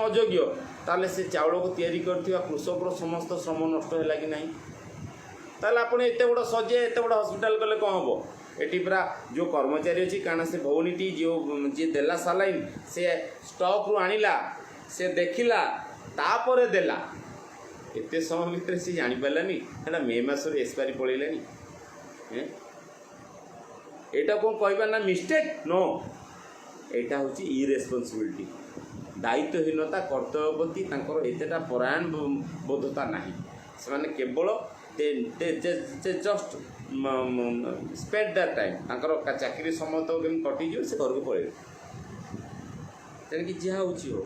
ଅଯୋଗ୍ୟ, ତାହେଲେ ସେ ଚାଉଳକୁ ତିଆରି କରିଥିବା କୃଷକର ସମସ୍ତ ଶ୍ରମ ନଷ୍ଟ ହେଲା କି ନାହିଁ? ତାହେଲେ ଆପଣ ଏତେ ବଡ଼ ଶଯ୍ୟା, ଏତେ ବଡ଼ ହସ୍ପିଟାଲ କଲେ କ'ଣ ହେବ? ଏଠି ପୁରା ଯେଉଁ କର୍ମଚାରୀ ଅଛି, କାରଣ ସେ ଭଉଣୀଟି ଯେଉଁ ଯିଏ ଦେଲା ସାଲାଇନ୍, ସେ ଷ୍ଟକ୍ରୁ ଆଣିଲା, ସେ ଦେଖିଲା, ତାପରେ ଦେଲା। ଏତେ ସମୟ ଭିତରେ ସେ ଜାଣିପାରିଲାନି ସେଟା ମେ ମାସରୁ ଏକ୍ସପାୟାରି ପଳେଇଲାଣି? ଏଁ? ଏଇଟା କ'ଣ କହିବା ନା ମିଷ୍ଟେକ୍? ନୋ, ଏଇଟା ହେଉଛି ଇରେସ୍ପନ୍ସିବିଲିଟି, ଦାୟିତ୍ୱହୀନତା। କର୍ତ୍ତବ୍ୟ ପ୍ରତି ତାଙ୍କର ଏତେଟା ପରାୟଣ ବୋଧତା ନାହିଁ। ସେମାନେ କେବଳ just spend the time. ତାଙ୍କର ଚାକିରି ସମୟ ତ କେମିତି କଟିଯିବ, ସେ ଘରକୁ ପଳେଇବେ। ତେଣିକି ଯାହା ହେଉଛି ହଉ।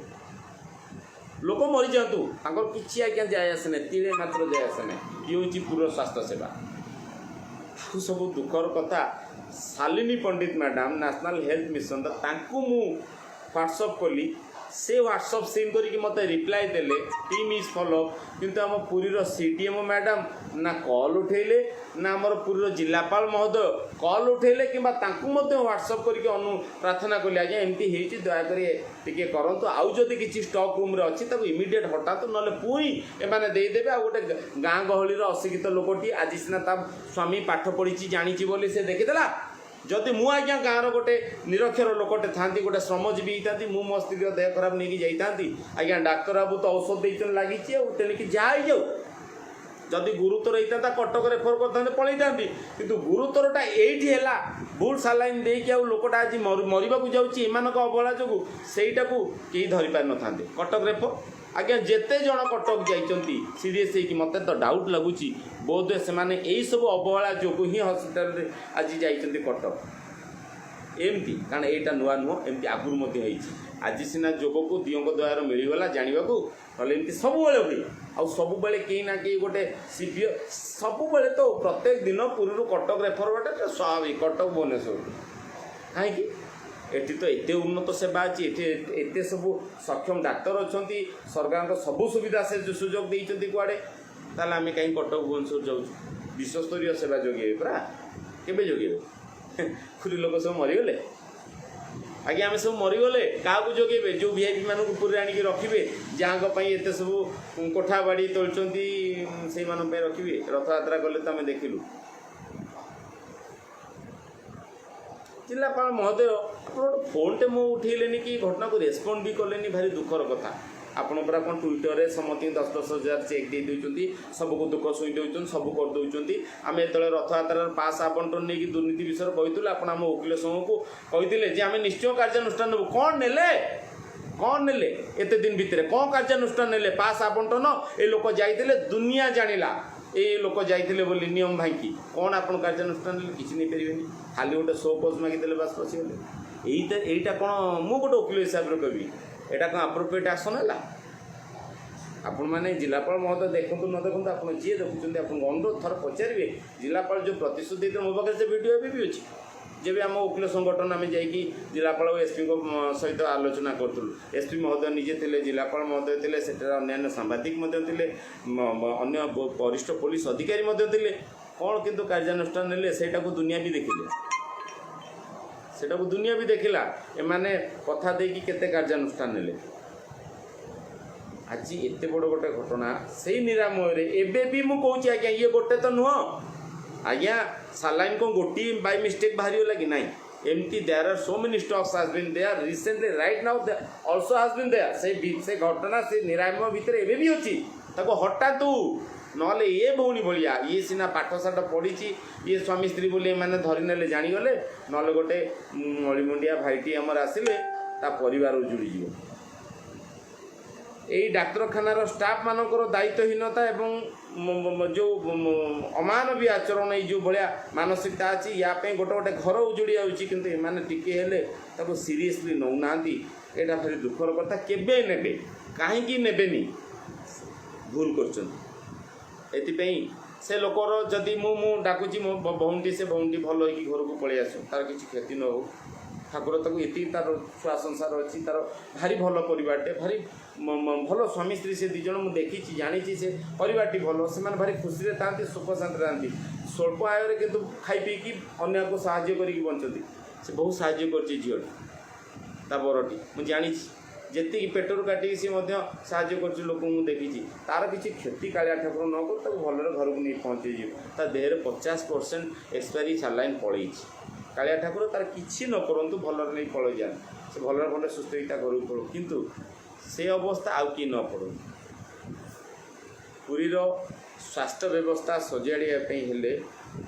ଲୋକ ମରିଯାଆନ୍ତୁ, ତାଙ୍କର କିଛି ଆଜ୍ଞା ଯାଏ ଆସେ ନାହିଁ, ତିଳେ ମାତ୍ର ଯାଏ ଆସେ ନାହିଁ। ଇଏ ହେଉଛି ପୁରୀର ସ୍ୱାସ୍ଥ୍ୟ ସେବା। ଆଉ ସବୁ ଦୁଃଖର କଥା, ଶାଲିନୀ ପଣ୍ଡିତ ମ୍ୟାଡ଼ାମ୍, ନ୍ୟାସନାଲ୍ ହେଲ୍ଥ ମିଶନର, ତାଙ୍କୁ ମୁଁ ହ୍ୱାଟ୍ସଅପ୍ କଲି। ସେ ହ୍ୱାଟ୍ସଅପ୍ ସିନ୍ କରିକି ମୋତେ ରିପ୍ଲାଏ ଦେଲେ, "Team is follow." କିନ୍ତୁ ଆମ ପୁରୀର ସିଡିଏମ୍ଓ ମ୍ୟାଡ଼ାମ୍ ନା କଲ୍ ଉଠେଇଲେ, ନା ଆମର ପୁରୀର ଜିଲ୍ଲାପାଳ ମହୋଦୟ କଲ୍ ଉଠେଇଲେ, କିମ୍ବା ତାଙ୍କୁ ମଧ୍ୟ ହ୍ୱାଟ୍ସଅପ୍ କରିକି ପ୍ରାର୍ଥନା କଲି, ଆଜ୍ଞା ଏମିତି ହେଇଛି, ଦୟାକରି ଟିକେ କରନ୍ତୁ, ଆଉ ଯଦି କିଛି ଷ୍ଟକ୍ ରୁମ୍ରେ ଅଛି ତାକୁ ଇମିଡ଼ିଏଟ୍ ହଟାନ୍ତୁ, ନହେଲେ ପୁଣି ଏମାନେ ଦେଇଦେବେ। ଆଉ ଗୋଟେ ଗାଁ ଗହଳିର ଅଶିକ୍ଷିତ ଲୋକଟି ଆଜି ସିନା ତା ସ୍ୱାମୀ ପାଠ ପଢ଼ିଛି, ଜାଣିଛି ବୋଲି ସେ ଦେଖିଦେଲା। ଯଦି ମୁଁ ଆଜ୍ଞା ଗାଁର ଗୋଟେ ନିରକ୍ଷର ଲୋକଟେ ଥାନ୍ତି, ଗୋଟେ ଶ୍ରମଜୀବୀ ହେଇଥାନ୍ତି, ମୁଁ ମୋ ସ୍ତ୍ରୀର ଦେହ ଖରାପ ନେଇକି ଯାଇଥାନ୍ତି, ଆଜ୍ଞା ଡାକ୍ତର ବାବୁ ତ ଔଷଧ ଦେଇଛନ୍ତି, ଲାଗିଛି, ଆଉ ତେଣିକି ଯାହା ହେଇଯାଉ। ଯଦି ଗୁରୁତର ହେଇଥାନ୍ତା, କଟକ ରେଫର କରିଥାନ୍ତେ, ପଳେଇଥାନ୍ତି। କିନ୍ତୁ ଗୁରୁତରଟା ଏଇଠି ହେଲା, ଭୁଲ ସାଲାଇନ୍ ଦେଇକି ଆଉ ଲୋକଟା ଆଜି ମରିବାକୁ ଯାଉଛି ଏମାନଙ୍କ ଅବହେଳା ଯୋଗୁଁ, ସେଇଟାକୁ କେହି ଧରି ପାରିନଥାନ୍ତେ। କଟକ ରେଫର, ଆଜ୍ଞା ଯେତେ ଜଣ କଟକ ଯାଇଛନ୍ତି ସିରିୟସ୍ ହେଇକି, ମୋତେ ତ ଡାଉଟ୍ ଲାଗୁଛି, ବୋଧହୁଏ ସେମାନେ ଏଇସବୁ ଅବହେଳା ଯୋଗୁଁ ହିଁ ହସ୍ପିଟାଲରେ ଆଜି ଯାଇଛନ୍ତି କଟକ ଏମିତି। କାରଣ ଏଇଟା ନୂଆ ନୁହଁ, ଏମିତି ଆଗରୁ ମଧ୍ୟ ହେଇଛି। ଆଜି ସିନା ଯୋଗକୁ ଦିଅଙ୍କ ଦୟାରୁ ମିଳିଗଲା ଜାଣିବାକୁ, ନହେଲେ ଏମିତି ସବୁବେଳେ ହୁଏ। ଆଉ ସବୁବେଳେ କେହି ନା କେହି ଗୋଟେ ସିଭିୟର, ସବୁବେଳେ ତ ପ୍ରତ୍ୟେକ ଦିନ ପୁରୀରୁ କଟକ ରେଫର ହେବାଟା ତ ସ୍ୱାଭାବିକ, କଟକ ଭୁବନେଶ୍ୱରରୁ। କାହିଁକି? ଏଠି ତ ଏତେ ଉନ୍ନତ ସେବା ଅଛି, ଏଠି ଏତେ ସବୁ ସକ୍ଷମ ଡାକ୍ତର ଅଛନ୍ତି, ସରକାରଙ୍କ ସବୁ ସୁବିଧା ସେ ସୁଯୋଗ ଦେଇଛନ୍ତି କୁଆଡ଼େ। ତାହେଲେ ଆମେ କାହିଁ କଟକ ଭୁବନେଶ୍ୱର ଯାଉଛୁ? ବିଶ୍ୱସ୍ତରୀୟ ସେବା ଯୋଗେଇବେ ପରା, କେବେ ଯୋଗେଇବେ? ପୁରୀ ଲୋକ ସବୁ ମରିଗଲେ ଆଜ୍ଞା, ଆମେ ସବୁ ମରିଗଲେ କାହାକୁ ଯୋଗେଇବେ? ଯେଉଁ ଭିଆଇପି ମାନଙ୍କୁ ପୁରୀରେ ଆଣିକି ରଖିବେ, ଯାହାଙ୍କ ପାଇଁ ଏତେ ସବୁ କୋଠା ବାଡ଼ି ତୋଳିଛନ୍ତି, ସେଇମାନଙ୍କ ପାଇଁ ରଖିବେ? ରଥଯାତ୍ରା କଲେ ତ ଆମେ ଦେଖିଲୁ। ଜିଲ୍ଲାପାଳ ମହୋଦୟ, ଆପଣ ଗୋଟେ ଫୋନ୍ଟେ ମୁଁ ଉଠେଇଲେନି କି ଘଟଣାକୁ ରେସ୍ପଣ୍ଡ ବି କଲେନି, ଭାରି ଦୁଃଖର କଥା। ଆପଣ ପରା କ'ଣ ଟ୍ୱିଟରରେ ସମସ୍ତଙ୍କୁ 10-10 ହଜାର ଚେକ୍ ଦେଇ ଦେଉଛନ୍ତି, ସବୁକୁ ଦୁଃଖ ଶୁଣି ଦେଉଛନ୍ତି, ସବୁ କରିଦେଉଛନ୍ତି। ଆମେ ଯେତେବେଳେ ରଥଯାତ୍ରାର ପାସ୍ ଆବଣ୍ଟନ ନେଇକି ଦୁର୍ନୀତି ବିଷୟରେ କହିଥିଲୁ, ଆପଣ ଆମ ଓକିଲ ସଂଘକୁ କହିଥିଲେ ଯେ ଆମେ ନିଶ୍ଚୟ କାର୍ଯ୍ୟାନୁଷ୍ଠାନ ନେବୁ। କ'ଣ ନେଲେ? କ'ଣ ନେଲେ? ଏତେ ଦିନ ଭିତରେ କ'ଣ କାର୍ଯ୍ୟାନୁଷ୍ଠାନ ନେଲେ? ପାସ୍ ଆବଣ୍ଟନ ଏ ଲୋକ ଯାଇଥିଲେ, ଦୁନିଆ ଜାଣିଲା ଏଇ ଲୋକ ଯାଇଥିଲେ ବୋଲି ନିୟମ ଭାଙ୍ଗି। କ'ଣ ଆପଣ କାର୍ଯ୍ୟାନୁଷ୍ଠାନ ନେଲେ? କିଛି ନେଇପାରିବେନି। ଖାଲି ଗୋଟେ ସୋ କଜ୍ ମାଗିଦେଲେ, ବାସ୍, ପଶିଗଲେ। ଏଇଟା କ'ଣ, ମୁଁ ଗୋଟେ ଓକିଲ ହିସାବରେ କହିବି, ଏଇଟା କ'ଣ ଆପ୍ରୋପ୍ରିଏଟ୍ ଆକ୍ସନ୍ ହେଲା? ଆପଣମାନେ ଜିଲ୍ଲାପାଳ ମହୋଦୟ ଦେଖନ୍ତୁ ନ ଦେଖନ୍ତୁ, ଆପଣ ଯିଏ ଦେଖୁଛନ୍ତି, ଆପଣଙ୍କୁ ଅନୁରୋଧ, ଥରେ ପଚାରିବେ। ଜିଲ୍ଲାପାଳ ଯେଉଁ ପ୍ରତିଶ୍ରୁତି ଦେଇଥିଲେ, ମୋ ପାଖରେ ସେ ଭିଡ଼ିଓ ଏବେ ବି ଅଛି। ଯେବେ ଆମ ଓକିଲ ସଂଗଠନ ଆମେ ଯାଇକି ଜିଲ୍ଲାପାଳ ଓ ଏସ୍ପିଙ୍କ ସହିତ ଆଲୋଚନା କରୁଥିଲୁ, ଏସ୍ପି ମହୋଦୟ ନିଜେ ଥିଲେ, ଜିଲ୍ଲାପାଳ ମହୋଦୟ ଥିଲେ, ସେଠାରେ ଅନ୍ୟାନ୍ୟ ସାମ୍ବାଦିକ ମଧ୍ୟ ଥିଲେ, ଅନ୍ୟ ବରିଷ୍ଠ ପୋଲିସ ଅଧିକାରୀ ମଧ୍ୟ ଥିଲେ। କ'ଣ କିନ୍ତୁ କାର୍ଯ୍ୟାନୁଷ୍ଠାନ ନେଲେ? ସେଇଟାକୁ ଦୁନିଆ ବି ଦେଖିଲେ, ସେଟାକୁ ଦୁନିଆ ବି ଦେଖିଲା, ଏମାନେ କଥା ଦେଇକି କେତେ କାର୍ଯ୍ୟାନୁଷ୍ଠାନ ନେଲେ। ଆଜି ଏତେ ବଡ଼ ଗୋଟେ ଘଟଣା ସେଇ ନିରାମୟରେ। ଏବେ ବି ମୁଁ କହୁଛି ଆଜ୍ଞା, ଇଏ ଗୋଟେ ତ ନୁହଁ ଆଜ୍ଞା। ସାଲାଇନ୍ କ'ଣ ଗୋଟିଏ ବାଇ ମିଷ୍ଟେକ୍ ବାହାରିଗଲା କି ନାହିଁ? ଏମିତି there are so many stocks has been there recently, right now also has been there. ସେ ଘଟଣା ସେ ନିରାମୟ ଭିତରେ ଏବେ ବି ଅଛି। ତାକୁ ହଟାନ୍ତୁ, ନହେଲେ ଇଏ ଭଉଣୀ ଭଳିଆ, ଇଏ ସିନା ପାଠ ସାଠ ପଢ଼ିଛି, ଇଏ ସ୍ୱାମୀ ସ୍ତ୍ରୀ ବୋଲି ଏମାନେ ଧରିନେଲେ, ଜାଣିଗଲେ, ନହେଲେ ଗୋଟେ ମଳିମୁଣ୍ଡିଆ ଭାଇଟି ଆମର ଆସିଲେ ତା ପରିବାର ଉଜୁଡ଼ିଯିବ। ଏଇ ଡାକ୍ତରଖାନାର ଷ୍ଟାଫ୍ ମାନଙ୍କର ଦାୟିତ୍ୱହୀନତା ଏବଂ ଯେଉଁ ଅମାନବୀୟ ଆଚରଣ, ଏଇ ଯେଉଁ ଭଳିଆ ମାନସିକତା ଅଛି, ୟା ପାଇଁ ଗୋଟେ ଗୋଟେ ଘର ଉଜୁଡ଼ି ଯାଉଛି। କିନ୍ତୁ ଏମାନେ ଟିକେ ହେଲେ ତାକୁ ସିରିୟସଲି ନେଉନାହାନ୍ତି। ଏଇଟା ଭାରି ଦୁଃଖର କଥା। କେବେ ନେବେ? କାହିଁକି ନେବେନି? ଭୁଲ କରୁଛନ୍ତି। ଏଥିପାଇଁ ସେ ଲୋକର ଯଦି ମୁଁ ଡାକୁଛି ମୋ ଭଉଣୀଟି, ସେ ଭଉଣୀଟି ଭଲ ହେଇକି ଘରକୁ ପଳେଇ ଆସୁ, ତାର କିଛି କ୍ଷତି ନ ହଉ। ଠାକୁର ତାକୁ ଏତିକି, ତାର ଛୁଆ ସଂସାର ଅଛି, ତାର ଭାରି ଭଲ ପରିବାରଟେ, ଭାରି ଭଲ ସ୍ୱାମୀ ସ୍ତ୍ରୀ ସେ ଦୁଇ ଜଣ। ମୁଁ ଦେଖିଛି, ଜାଣିଛି, ସେ ପରିବାରଟି ଭଲ। ସେମାନେ ଭାରି ଖୁସିରେ ଥାଆନ୍ତି, ସୁଖ ଶାନ୍ତିରେ ଥାଆନ୍ତି। ସ୍ୱଳ୍ପ ଆୟରେ କିନ୍ତୁ ଖାଇ ପିଇକି ଅନ୍ୟକୁ ସାହାଯ୍ୟ କରିକି ବଞ୍ଚନ୍ତି। ସେ ବହୁତ ସାହାଯ୍ୟ କରିଛି ଝିଅଟି ତା ବରଟି, ମୁଁ ଜାଣିଛି। ଯେତିକି ପେଟରୁ କାଟିକି ସିଏ ମଧ୍ୟ ସାହାଯ୍ୟ କରୁଛି ଲୋକଙ୍କୁ, ମୁଁ ଦେଖିଛି। ତାର କିଛି କ୍ଷତି କାଳିଆ ଠାକୁର ନ କରୁ, ତାକୁ ଭଲରେ ଘରକୁ ନେଇ ପହଞ୍ଚେଇଯିବ। ତା ଦେହରେ 50% ଏକ୍ସପାୟରି ସାଲାଇନ୍ ପଳେଇଛି। କାଳିଆ ଠାକୁର ତାର କିଛି ନ କରନ୍ତୁ, ଭଲରେ ନେଇ ପଳେଇ ଯାଆନ୍ତୁ, ସେ ଭଲରେ ଭଲରେ ସୁସ୍ଥ ହେଇକି ତା ଘରକୁ ପଳଉ। କିନ୍ତୁ ସେ ଅବସ୍ଥା ଆଉ କିଏ ନ ପଡ଼ୁ। ପୁରୀର ସ୍ୱାସ୍ଥ୍ୟ ବ୍ୟବସ୍ଥା ସଜାଡ଼ିବା ପାଇଁ ହେଲେ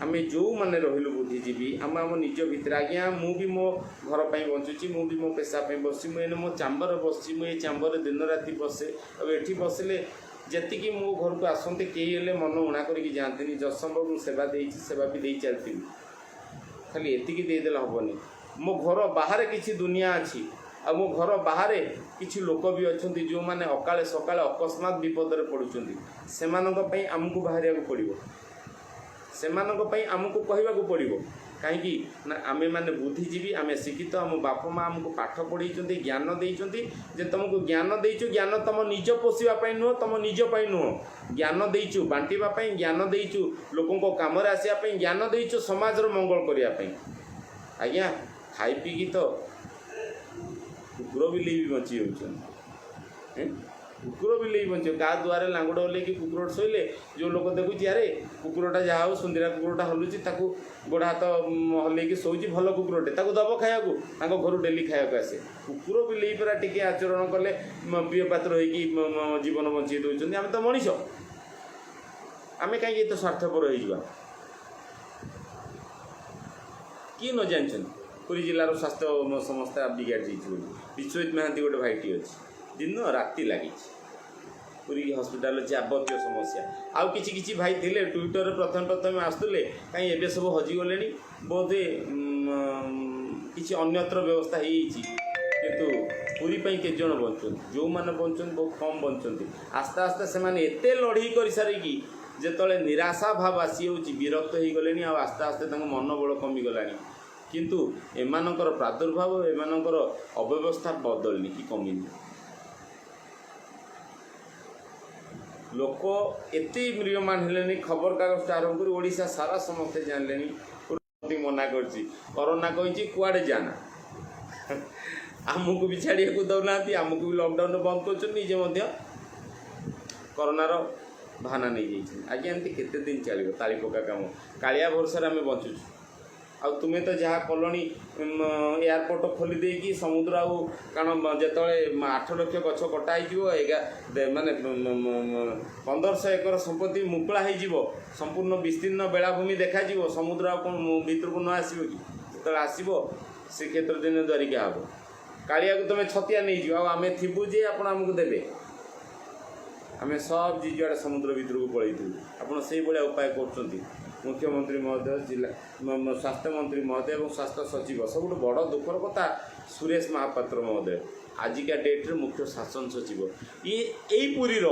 ଆମେ ଯେଉଁମାନେ ରହିଲୁ ବୁଦ୍ଧିଜୀବୀ, ଆମେ ଆମ ନିଜ ଭିତରେ ଆଜ୍ଞା, ମୁଁ ବି ମୋ ଘର ପାଇଁ ବଞ୍ଚୁଛି, ମୁଁ ବି ମୋ ପେସା ପାଇଁ ବସିଛି, ମୁଁ ଏଇନେ ମୋ ଚାମ୍ବରରେ ବସିଛି। ମୁଁ ଏଇ ଚାମ୍ବରରେ ଦିନ ରାତି ବସେ। ଆଉ ଏଠି ବସିଲେ ଯେତିକି ମୋ ଘରକୁ ଆସନ୍ତି, କେହି ହେଲେ ମନ ଉଣା କରିକି ଯାଆନ୍ତିନି। ଯତ୍ସମ୍ଭବ ମୁଁ ସେବା ଦେଇଛି, ସେବା ବି ଦେଇ ଚାଲିଥିବି। ଖାଲି ଏତିକି ଦେଇଦେଲେ ହେବନି। ମୋ ଘର ବାହାରେ କିଛି ଦୁନିଆ ଅଛି। ଆଉ ମୋ ଘର ବାହାରେ କିଛି ଲୋକ ବି ଅଛନ୍ତି, ଯେଉଁମାନେ ଅକାଳେ ସକାଳେ ଅକସ୍ମାତ ବିପଦରେ ପଡ଼ୁଛନ୍ତି। ସେମାନଙ୍କ ପାଇଁ ଆମକୁ ବାହାରିବାକୁ ପଡ଼ିବ, ସେମାନଙ୍କ ପାଇଁ ଆମକୁ କହିବାକୁ ପଡ଼ିବ। କାହିଁକି ନା ଆମେମାନେ ବୁଦ୍ଧିଜୀବୀ, ଆମେ ଶିକ୍ଷିତ। ଆମ ବାପା ମା ଆମକୁ ପାଠ ପଢ଼େଇଛନ୍ତି, ଜ୍ଞାନ ଦେଇଛନ୍ତି ଯେ ତୁମକୁ ଜ୍ଞାନ ଦେଇଛୁ, ଜ୍ଞାନ ତୁମ ନିଜ ପୋଷିବା ପାଇଁ ନୁହଁ, ତୁମ ନିଜ ପାଇଁ ନୁହଁ। ଜ୍ଞାନ ଦେଇଛୁ ବାଣ୍ଟିବା ପାଇଁ, ଜ୍ଞାନ ଦେଇଛୁ ଲୋକଙ୍କ କାମରେ ଆସିବା ପାଇଁ, ଜ୍ଞାନ ଦେଇଛୁ ସମାଜର ମଙ୍ଗଳ କରିବା ପାଇଁ। ଆଜ୍ଞା, ଖାଇ ପିଇକି ତ କୁକୁର ବିଲେଇ ବି ବଞ୍ଚି ଯାଉଛନ୍ତି। ଏଁ? କୁକୁର ବିଲେଇ ବଞ୍ଚିବ। କାହା ଦୁଆରେ ଲାଙ୍ଗୁଡ଼ ହଲେଇକି କୁକୁର ଶୋଇଲେ ଯେଉଁ ଲୋକ ଦେଖୁଛି, ଆରେ କୁକୁରଟା ଯାହା ହଉ ସୁନ୍ଦିରା କୁକୁରଟା ହଲୁଛି, ତାକୁ ଗୋଡ଼ ହାତ ହଲେଇକି ଶୋଉଛି, ଭଲ କୁକୁରଟେ, ତାକୁ ଦବ ଖାଇବାକୁ। ତାଙ୍କ ଘରୁ ଡେଲି ଖାଇବାକୁ ଆସେ। କୁକୁର ବିଲେଇ ପରା ଟିକେ ଆଚରଣ କଲେ ପିୟ ପାତ୍ର ହେଇକି ଜୀବନ ବଞ୍ଚେଇ ଦେଉଛନ୍ତି। ଆମେ ତ ମଣିଷ, ଆମେ କାହିଁକି ଏତେ ସ୍ୱାର୍ଥପର ହେଇଯିବା? କିଏ ନ ଜାଣିଛନ୍ତି ପୁରୀ ଜିଲ୍ଲାର ସ୍ୱାସ୍ଥ୍ୟ ସମସ୍ୟା ବିଗାଡ଼ି ଯାଇଛି ବୋଲି? ବିଶ୍ୱଜିତ ମହାନ୍ତି ଗୋଟେ ଭାଇଟି ଅଛି, ଦିନ ରାତି ଲାଗିଛି ପୁରୀ ହସ୍ପିଟାଲର ଯାବତୀୟ ସମସ୍ୟା। ଆଉ କିଛି କିଛି ଭାଇ ଥିଲେ, ଟ୍ୱିଟରରେ ପ୍ରଥମେ ପ୍ରଥମେ ଆସୁଥିଲେ, କାହିଁ ଏବେ ସବୁ ହଜିଗଲେଣି। ବୋଧେ କିଛି ଅନ୍ୟତ୍ର ବ୍ୟବସ୍ଥା ହେଇଯାଇଛି। କିନ୍ତୁ ପୁରୀ ପାଇଁ କେତେ ଜଣ ବଞ୍ଚୁଛନ୍ତି? ଯେଉଁମାନେ ବଞ୍ଚୁଛନ୍ତି, ବହୁତ କମ୍ ବଞ୍ଚନ୍ତି। ଆସ୍ତେ ଆସ୍ତେ ସେମାନେ ଏତେ ଲଢ଼େଇ କରିସାରିକି ଯେତେବେଳେ ନିରାଶା ଭାବ ଆସିଯାଉଛି, ବିରକ୍ତ ହେଇଗଲେଣି ଆଉ ଆସ୍ତେ ଆସ୍ତେ ତାଙ୍କ ମନୋବଳ କମିଗଲାଣି। କିନ୍ତୁ ଏମାନଙ୍କର ପ୍ରାଦୁର୍ଭାବ, ଏମାନଙ୍କର ଅବ୍ୟବସ୍ଥା ବଦଳିନି କି କମିନି। ଲୋକ ଏତେ ମ୍ରିୟମାଣ ହେଲେଣି, ଖବରକାଗଜଟା ଆରମ୍ଭ କରି ଓଡ଼ିଶା ସାରା ସମସ୍ତେ ଜାଣିଲେଣି। ମନା କରିଛି, କରୋନା କହିଛି କୁଆଡ଼େ ଯାନା। ଆମକୁ ବି ଛାଡ଼ିବାକୁ ଦେଉନାହାନ୍ତି, ଆମକୁ ବି ଲକଡାଉନ ବନ୍ଦ କରୁଛନ୍ତି, ନିଜେ ମଧ୍ୟ କରୋନାର ବାହାନା ନେଇଯାଇଛନ୍ତି। ଆଜ୍ଞା, ଏମିତି କେତେ ଦିନ ଚାଲିବ ତାଳି ପକା କାମ? କାଳିଆ ଭରସାରେ ଆମେ ବଞ୍ଚୁଛୁ। ଆଉ ତୁମେ ତ ଯାହା କଲଣି, ଏୟାରପୋର୍ଟ ଖୋଲି ଦେଇକି ସମୁଦ୍ର ଆଉ, କାରଣ ଯେତେବେଳେ 8 ଲକ୍ଷ ଗଛ କଟା ହେଇଯିବ, ମାନେ 1500 ଏକର ସମ୍ପତ୍ତି ମୁକୁଳା ହେଇଯିବ, ସମ୍ପୂର୍ଣ୍ଣ ବିସ୍ତୀର୍ଣ୍ଣ ବେଳାଭୂମି ଦେଖାଯିବ, ସମୁଦ୍ର ଆଉ କ'ଣ ଭିତରକୁ ନ ଆସିବ କି? ଯେତେବେଳେ ଆସିବ, ଶ୍ରୀକ୍ଷେତ୍ର ଦିନେ ଦ୍ୱାରିକା ହେବ। କାଳିଆକୁ ତୁମେ ଛତିଆ ନେଇଯିବ ଆଉ ଆମେ ଥିବୁ ଯେ ଆପଣ ଆମକୁ ଦେବେ? ଆମେ ସବ ଯୁଆଡ଼େ ସମୁଦ୍ର ଭିତରକୁ ପଳେଇଥିବୁ। ଆପଣ ସେଇଭଳିଆ ଉପାୟ କରୁଛନ୍ତି, ମୁଖ୍ୟମନ୍ତ୍ରୀ ମହୋଦୟ, ଜିଲ୍ଲା ସ୍ୱାସ୍ଥ୍ୟମନ୍ତ୍ରୀ ମହୋଦୟ ଏବଂ ସ୍ୱାସ୍ଥ୍ୟ ସଚିବ। ସବୁଠୁ ବଡ଼ ଦୁଃଖର କଥା, ସୁରେଶ ମହାପାତ୍ର ମହୋଦୟ ଆଜିକା ଡେଟ୍ରେ ମୁଖ୍ୟ ଶାସନ ସଚିବ। ଇଏ ଏଇ ପୁରୀର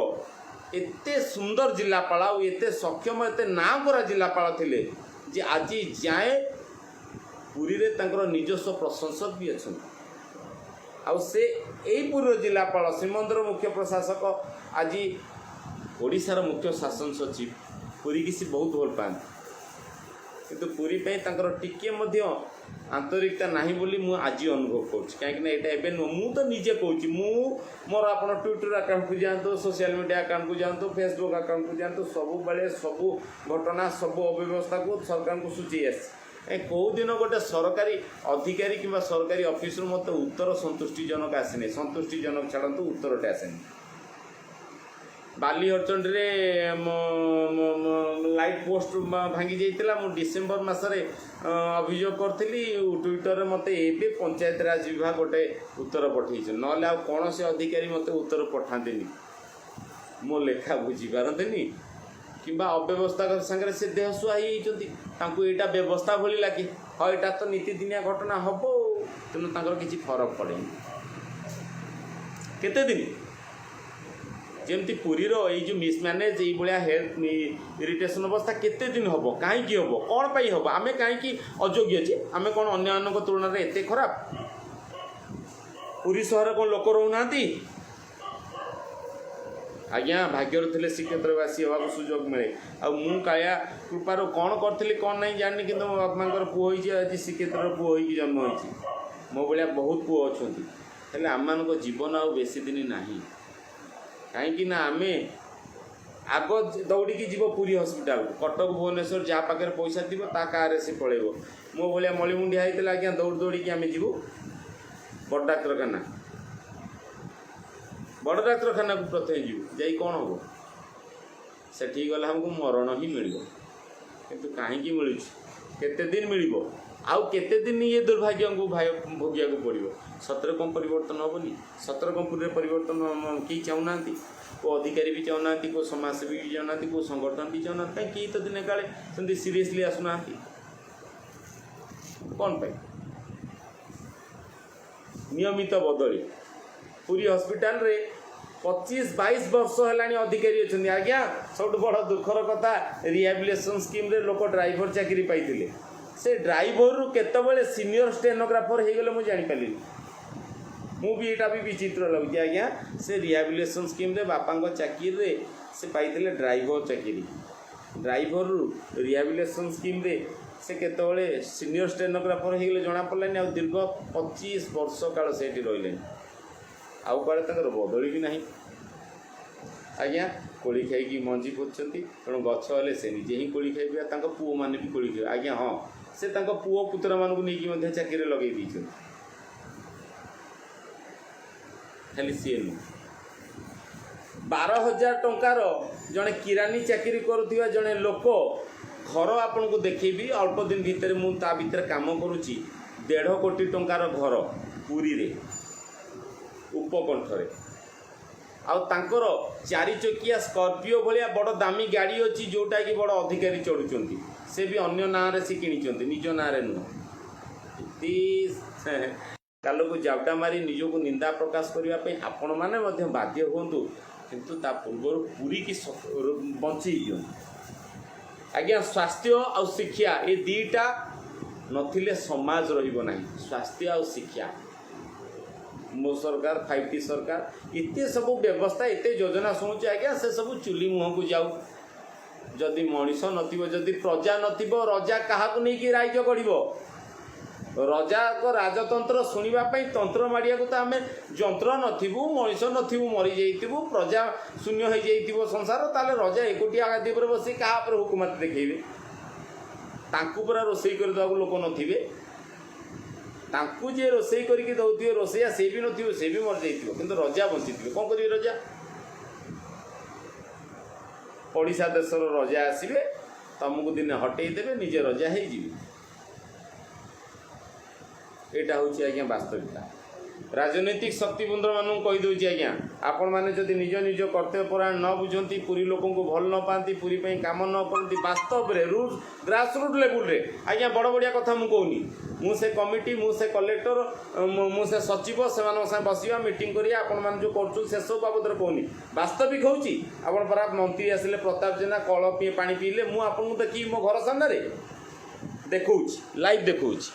ଏତେ ସୁନ୍ଦର ଜିଲ୍ଲାପାଳ ଆଉ ଏତେ ସକ୍ଷମ, ଏତେ ନାଁ କରା ଜିଲ୍ଲାପାଳ ଥିଲେ ଯେ ଆଜି ଯାଏଁ ପୁରୀରେ ତାଙ୍କର ନିଜସ୍ୱ ପ୍ରଶଂସକ ବି ଅଛନ୍ତି। ଆଉ ସେ ଏଇ ପୁରୀର ଜିଲ୍ଲାପାଳ, ଶ୍ରୀମନ୍ଦିର ମୁଖ୍ୟ ପ୍ରଶାସକ, ଆଜି ଓଡ଼ିଶାର ମୁଖ୍ୟ ଶାସନ ସଚିବ। ପୁରୀକି ସେ ବହୁତ ଭଲ ପାଆନ୍ତି, କିନ୍ତୁ ପୁରୀ ପାଇଁ ତାଙ୍କର ଟିକିଏ ମଧ୍ୟ ଆନ୍ତରିକତା ନାହିଁ ବୋଲି ମୁଁ ଆଜି ଅନୁଭବ କରୁଛି। କାହିଁକିନା ଏଇଟା ଏବେ ନୁହଁ, ମୁଁ ତ ନିଜେ କହୁଛି। ମୁଁ ମୋର ଆପଣ ଟ୍ୱିଟର ଆକାଉଣ୍ଟକୁ ଯାଆନ୍ତୁ, ସୋସିଆଲ ମିଡ଼ିଆ ଆକାଉଣ୍ଟକୁ ଯାଆନ୍ତୁ, ଫେସବୁକ୍ ଆକାଉଣ୍ଟକୁ ଯାଆନ୍ତୁ, ସବୁବେଳେ ସବୁ ଘଟଣା, ସବୁ ଅବ୍ୟବସ୍ଥାକୁ ସରକାରଙ୍କୁ ସୂଚେଇ ଆସିଛି। କେଉଁ ଦିନ ଗୋଟେ ସରକାରୀ ଅଧିକାରୀ କିମ୍ବା ସରକାରୀ ଅଫିସରୁ ମୋତେ ଉତ୍ତର ସନ୍ତୁଷ୍ଟିଜନକ ଆସିନି। ସନ୍ତୁଷ୍ଟିଜନକ ଛାଡ଼ନ୍ତୁ, ଉତ୍ତରଟେ ଆସେନି। ବାଲିହରଚଣ୍ଡୀରେ ଲାଇଟ୍ ପୋଷ୍ଟ ଭାଙ୍ଗି ଯାଇଥିଲା। ମୁଁ ଡିସେମ୍ବର ମାସରେ ଅଭିଯୋଗ କରିଥିଲି ଟ୍ୱିଟରରେ। ମୋତେ ଏବେ ପଞ୍ଚାୟତରାଜ ବିଭାଗ ଗୋଟେ ଉତ୍ତର ପଠେଇଛି। ନହେଲେ ଆଉ କୌଣସି ଅଧିକାରୀ ମୋତେ ଉତ୍ତର ପଠାନ୍ତିନି, ମୋ ଲେଖା ବୁଝିପାରନ୍ତିନି କିମ୍ବା ଅବ୍ୟବସ୍ଥା ସାଙ୍ଗରେ ସେ ଦେହସୁଆ ହେଇଯାଇଛନ୍ତି। ତାଙ୍କୁ ଏଇଟା ବ୍ୟବସ୍ଥା ଭଳି ଲାଗେ। ହଁ, ଏଇଟା ତ ନୀତିଦିନିଆ ଘଟଣା ହେବ ଆଉ। ତେଣୁ ତାଙ୍କର କିଛି ଫରକ ପଡ଼େନି। କେତେ ଦିନ ଯେମିତି ପୁରୀର ଏଇ ଯେଉଁ ମିସମ୍ୟାନେଜ୍, ଏଇଭଳିଆ ହେଲ୍ଥ ଇରିଟେସନ୍ ଅବସ୍ଥା କେତେ ଦିନ ହେବ? କାହିଁକି ହେବ? କ'ଣ ପାଇଁ ହେବ? ଆମେ କାହିଁକି ଅଯୋଗ୍ୟ ଯେ? ଆମେ କ'ଣ ଅନ୍ୟମାନଙ୍କ ତୁଳନାରେ ଏତେ ଖରାପ? ପୁରୀ ସହରରେ କ'ଣ ଲୋକ ରହୁନାହାନ୍ତି? ଆଜ୍ଞା, ଭାଗ୍ୟରେ ଥିଲେ ଶ୍ରୀକ୍ଷେତ୍ରବାସୀ ହେବାକୁ ସୁଯୋଗ ମିଳେ। ଆଉ ମୁଁ କାଳିଆ କୃପାରୁ କ'ଣ କରିଥିଲି, କ'ଣ ନାହିଁ ଜାଣିନି, କିନ୍ତୁ ମୋ ବାପା ମାଆଙ୍କର ପୁଅ ହେଇଛି, ଆଜି ଶ୍ରୀକ୍ଷେତ୍ରର ପୁଅ ହେଇକି ଜନ୍ମ ହେଇଛି। ମୋ ଭଳିଆ ବହୁତ ପୁଅ ଅଛନ୍ତି। ହେଲେ ଆମମାନଙ୍କ ଜୀବନ ଆଉ ବେଶୀ ଦିନ ନାହିଁ। କାହିଁକି ନା ଆମେ ଆଗ ଦୌଡ଼ିକି ଯିବ ପୁରୀ ହସ୍ପିଟାଲକୁ। କଟକ, ଭୁବନେଶ୍ୱର, ଯାହା ପାଖରେ ପଇସା ଥିବ ତା କାରରେ ସେ ପଳେଇବ। ମୋ ଭଳିଆ ମଳିମୁଣ୍ଡିଆ ହେଇଥିଲା ଆଜ୍ଞା, ଦୌଡ଼ି ଦୌଡ଼ିକି ଆମେ ଯିବୁ ବଡ଼ ଡାକ୍ତରଖାନା। ବଡ଼ ଡାକ୍ତରଖାନାକୁ ପ୍ରଥମେ ଯିବୁ। ଯାଇ କ'ଣ ହେବ? ସେଠିକି ଗଲେ ଆମକୁ ମରଣ ହିଁ ମିଳିବ। କିନ୍ତୁ କାହିଁକି ମିଳୁଛି? କେତେ ଦିନ ମିଳିବ? ଆଉ କେତେ ଦିନ ଇଏ ଦୁର୍ଭାଗ୍ୟଙ୍କୁ ଭାଇ ଭୋଗିବାକୁ ପଡ଼ିବ? ସତରେ କ'ଣ ପରିବର୍ତ୍ତନ ହେବନି? ସତରେ କ'ଣ ପୁରୀରେ ପରିବର୍ତ୍ତନ କେହି ଚାହୁଁନାହାନ୍ତି? କେଉଁ ଅଧିକାରୀ ବି ଚାହୁଁନାହାନ୍ତି, କେଉଁ ସମାଜସେବୀ ବି ଚାହୁଁନାହାନ୍ତି, କେଉଁ ସଂଗଠନ ବି ଚାହୁଁନାହାନ୍ତି। କାହିଁ କେହି ତ ଦିନେ କାଳେ ସେମିତି ସିରିୟସଲି ଆସୁନାହାନ୍ତି। କ'ଣ ପାଇଁ? ନିୟମିତ ବଦଳି। ପୁରୀ ହସ୍ପିଟାଲରେ 25-22 ବର୍ଷ ହେଲାଣି ଅଧିକାରୀ ଅଛନ୍ତି। ଆଜ୍ଞା, ସବୁଠୁ ବଡ଼ ଦୁଃଖର କଥା, ରିହାବିଲେସନ୍ ସ୍କିମ୍ରେ ଲୋକ ଡ୍ରାଇଭର ଚାକିରି ପାଇଥିଲେ। ସେ ଡ୍ରାଇଭରରୁ କେତେବେଳେ ସିନିୟର ଷ୍ଟେନୋଗ୍ରାଫର ହେଇଗଲେ, ମୁଁ ଜାଣିପାରିଲିନି। ମୁଁ ବି ଏଇଟା ବି ବିଚିତ୍ର ଲାଗୁଛି ଆଜ୍ଞା। ସେ ରିହାବିଲେସନ୍ ସ୍କିମ୍ରେ ବାପାଙ୍କ ଚାକିରିରେ ସେ ପାଇଥିଲେ ଡ୍ରାଇଭର ଚାକିରି। ଡ୍ରାଇଭରରୁ ରିହାବିଲେସନ୍ ସ୍କିମ୍ରେ ସେ କେତେବେଳେ ସିନିୟର ଷ୍ଟେନୋଗ୍ରାଫର ହେଇଗଲେ, ଜଣାପଡ଼ିଲାନି। ଆଉ ଦୀର୍ଘ 25 ବର୍ଷ କାଳ ସେଇଠି ରହିଲେଣି, ଆଉ କୁଆଡ଼େ ତାଙ୍କର ବଦଳି ବି ନାହିଁ। ଆଜ୍ଞା, କୋଳି ଖାଇକି ମଞ୍ଜି ପୋତୁଛନ୍ତି। ତେଣୁ ଗଛ ହେଲେ ସେ ନିଜେ ହିଁ କୋଳି ଖାଇବେ ଆଉ ତାଙ୍କ ପୁଅମାନେ ବି କୋଳି ଖାଇବେ। ଆଜ୍ଞା ହଁ, ସେ ତାଙ୍କ ପୁଅ ପୁତୁରାମାନଙ୍କୁ ନେଇକି ମଧ୍ୟ ଚାକିରିରେ ଲଗେଇ ଦେଇଛନ୍ତି। ଖାଲି ସିଏ ନୁହଁ, 12,000 ଟଙ୍କାର ଜଣେ କିରାନୀ ଚାକିରି କରୁଥିବା ଜଣେ ଲୋକ ଘର ଆପଣଙ୍କୁ ଦେଖେଇବି ଅଳ୍ପ ଦିନ ଭିତରେ। ମୁଁ ତା ଭିତରେ କାମ କରୁଛି। 1.5 କୋଟି ଟଙ୍କାର ଘର ପୁରୀରେ ଉପକଣ୍ଠରେ। ଆଉ ତାଙ୍କର ଚାରି ଚକିଆ ସ୍କର୍ପିଓ ଭଳିଆ ବଡ଼ ଦାମୀ ଗାଡ଼ି ଅଛି, ଯେଉଁଟାକି ବଡ଼ ଅଧିକାରୀ ଚଢ଼ୁଛନ୍ତି। ସେ ବି ଅନ୍ୟ ନାଁରେ ସେ କିଣିଛନ୍ତି, ନିଜ ନାଁରେ ନୁହଁ। ଏତେ କାଲକୁ ଜାବଡ଼ା ମାରି ନିଜକୁ ନିନ୍ଦା ପ୍ରକାଶ କରିବା ପାଇଁ ଆପଣମାନେ ମଧ୍ୟ ବାଧ୍ୟ ହୁଅନ୍ତୁ, କିନ୍ତୁ ତା ପୂର୍ବରୁ ପୁରୀକି ବଞ୍ଚେଇ ଦିଅନ୍ତୁ ଆଜ୍ଞା। ସ୍ୱାସ୍ଥ୍ୟ ଆଉ ଶିକ୍ଷା, ଏ ଦୁଇଟା ନଥିଲେ ସମାଜ ରହିବ ନାହିଁ। ସ୍ୱାସ୍ଥ୍ୟ ଆଉ ଶିକ୍ଷା। ମୋ ସରକାର, 5ଟି ସରକାର, ଏତେ ସବୁ ବ୍ୟବସ୍ଥା, ଏତେ ଯୋଜନା ଶୁଣୁଛି ଆଜ୍ଞା, ସେ ସବୁ ଚୁଲି ମୁହଁକୁ ଯାଉ। ଯଦି ମଣିଷ ନଥିବ, ଯଦି ପ୍ରଜା ନଥିବ, ରଜା କାହାକୁ ନେଇକି ରାଇଜ ଗଢ଼ିବ? ରଜାଙ୍କ ରାଜତନ୍ତ୍ର ଶୁଣିବା ପାଇଁ ତନ୍ତ୍ର ମାଡ଼ିବାକୁ ତ ଆମେ ଯନ୍ତ୍ର ନଥିବୁ, ମଣିଷ ନଥିବୁ, ମରିଯାଇଥିବୁ, ପ୍ରଜା ଶୂନ୍ୟ ହେଇଯାଇଥିବ ସଂସାର, ତାହେଲେ ରଜା ଏକୁଟିଆ ଗାଦି ଉପରେ ବସି କାହା ଉପରେ ହୁକୁମତ ଦେଖେଇବେ? ତାଙ୍କୁ ପୁରା ରୋଷେଇ କରିଦେବାକୁ ଲୋକ ନଥିବେ। ତାଙ୍କୁ ଯିଏ ରୋଷେଇ କରିକି ଦେଉଥିବେ ରୋଷେଇଆ, ସେ ବି ନଥିବ, ସେ ବି ମରିଯାଇଥିବ, କିନ୍ତୁ ରଜା ବଞ୍ଚିଥିବେ। କ'ଣ କରିବେ ରଜା? ପଡ଼ିଶା ଦେଶର ରଜା ଆସିବେ, ତମକୁ ଦିନେ ହଟେଇ ଦେବେ, ନିଜେ ରଜା ହେଇଯିବେ। ଏଇଟା ହେଉଛି ଆଜ୍ଞା ବାସ୍ତବିକତା। ରାଜନୈତିକ ଶକ୍ତିବୃନ୍ଦମାନଙ୍କୁ କହିଦେଉଛି ଆଜ୍ଞା, ଆପଣମାନେ ଯଦି ନିଜ ନିଜ କର୍ତ୍ତବ୍ୟ ପରାୟଣ ନ ବୁଝନ୍ତି, ପୁରୀ ଲୋକଙ୍କୁ ଭଲ ନ ପାଆନ୍ତି, ପୁରୀ ପାଇଁ କାମ ନ କରନ୍ତି, ବାସ୍ତବରେ ରୁଟ୍ ଗ୍ରାସ ରୁଟ୍ ଲେବୁଲରେ ଆଜ୍ଞା, ବଡ଼ ବଡ଼ିଆ କଥା ମୁଁ କହୁନି। ମୁଁ ସେ କମିଟି, ମୁଁ ସେ କଲେକ୍ଟର, ମୁଁ ସେ ସଚିବ, ସେମାନଙ୍କ ସାଙ୍ଗେ ବସିବା, ମିଟିଂ କରିବା, ଆପଣମାନେ ଯେଉଁ କରୁଛନ୍ତି ସେସବୁ ବାବଦରେ କହୁନି। ବାସ୍ତବିକ ହେଉଛି, ଆପଣ ପରା ମନ୍ତ୍ରୀ ଆସିଲେ, ପ୍ରତାପ ଜେନା କଳ ପିଇ ପାଣି ପିଇଲେ। ମୁଁ ଆପଣଙ୍କୁ ଦେଖିବି, ମୋ ଘର ସାମ୍ନାରେ ଦେଖାଉଛି, ଲାଇଭ୍ ଦେଖାଉଛି।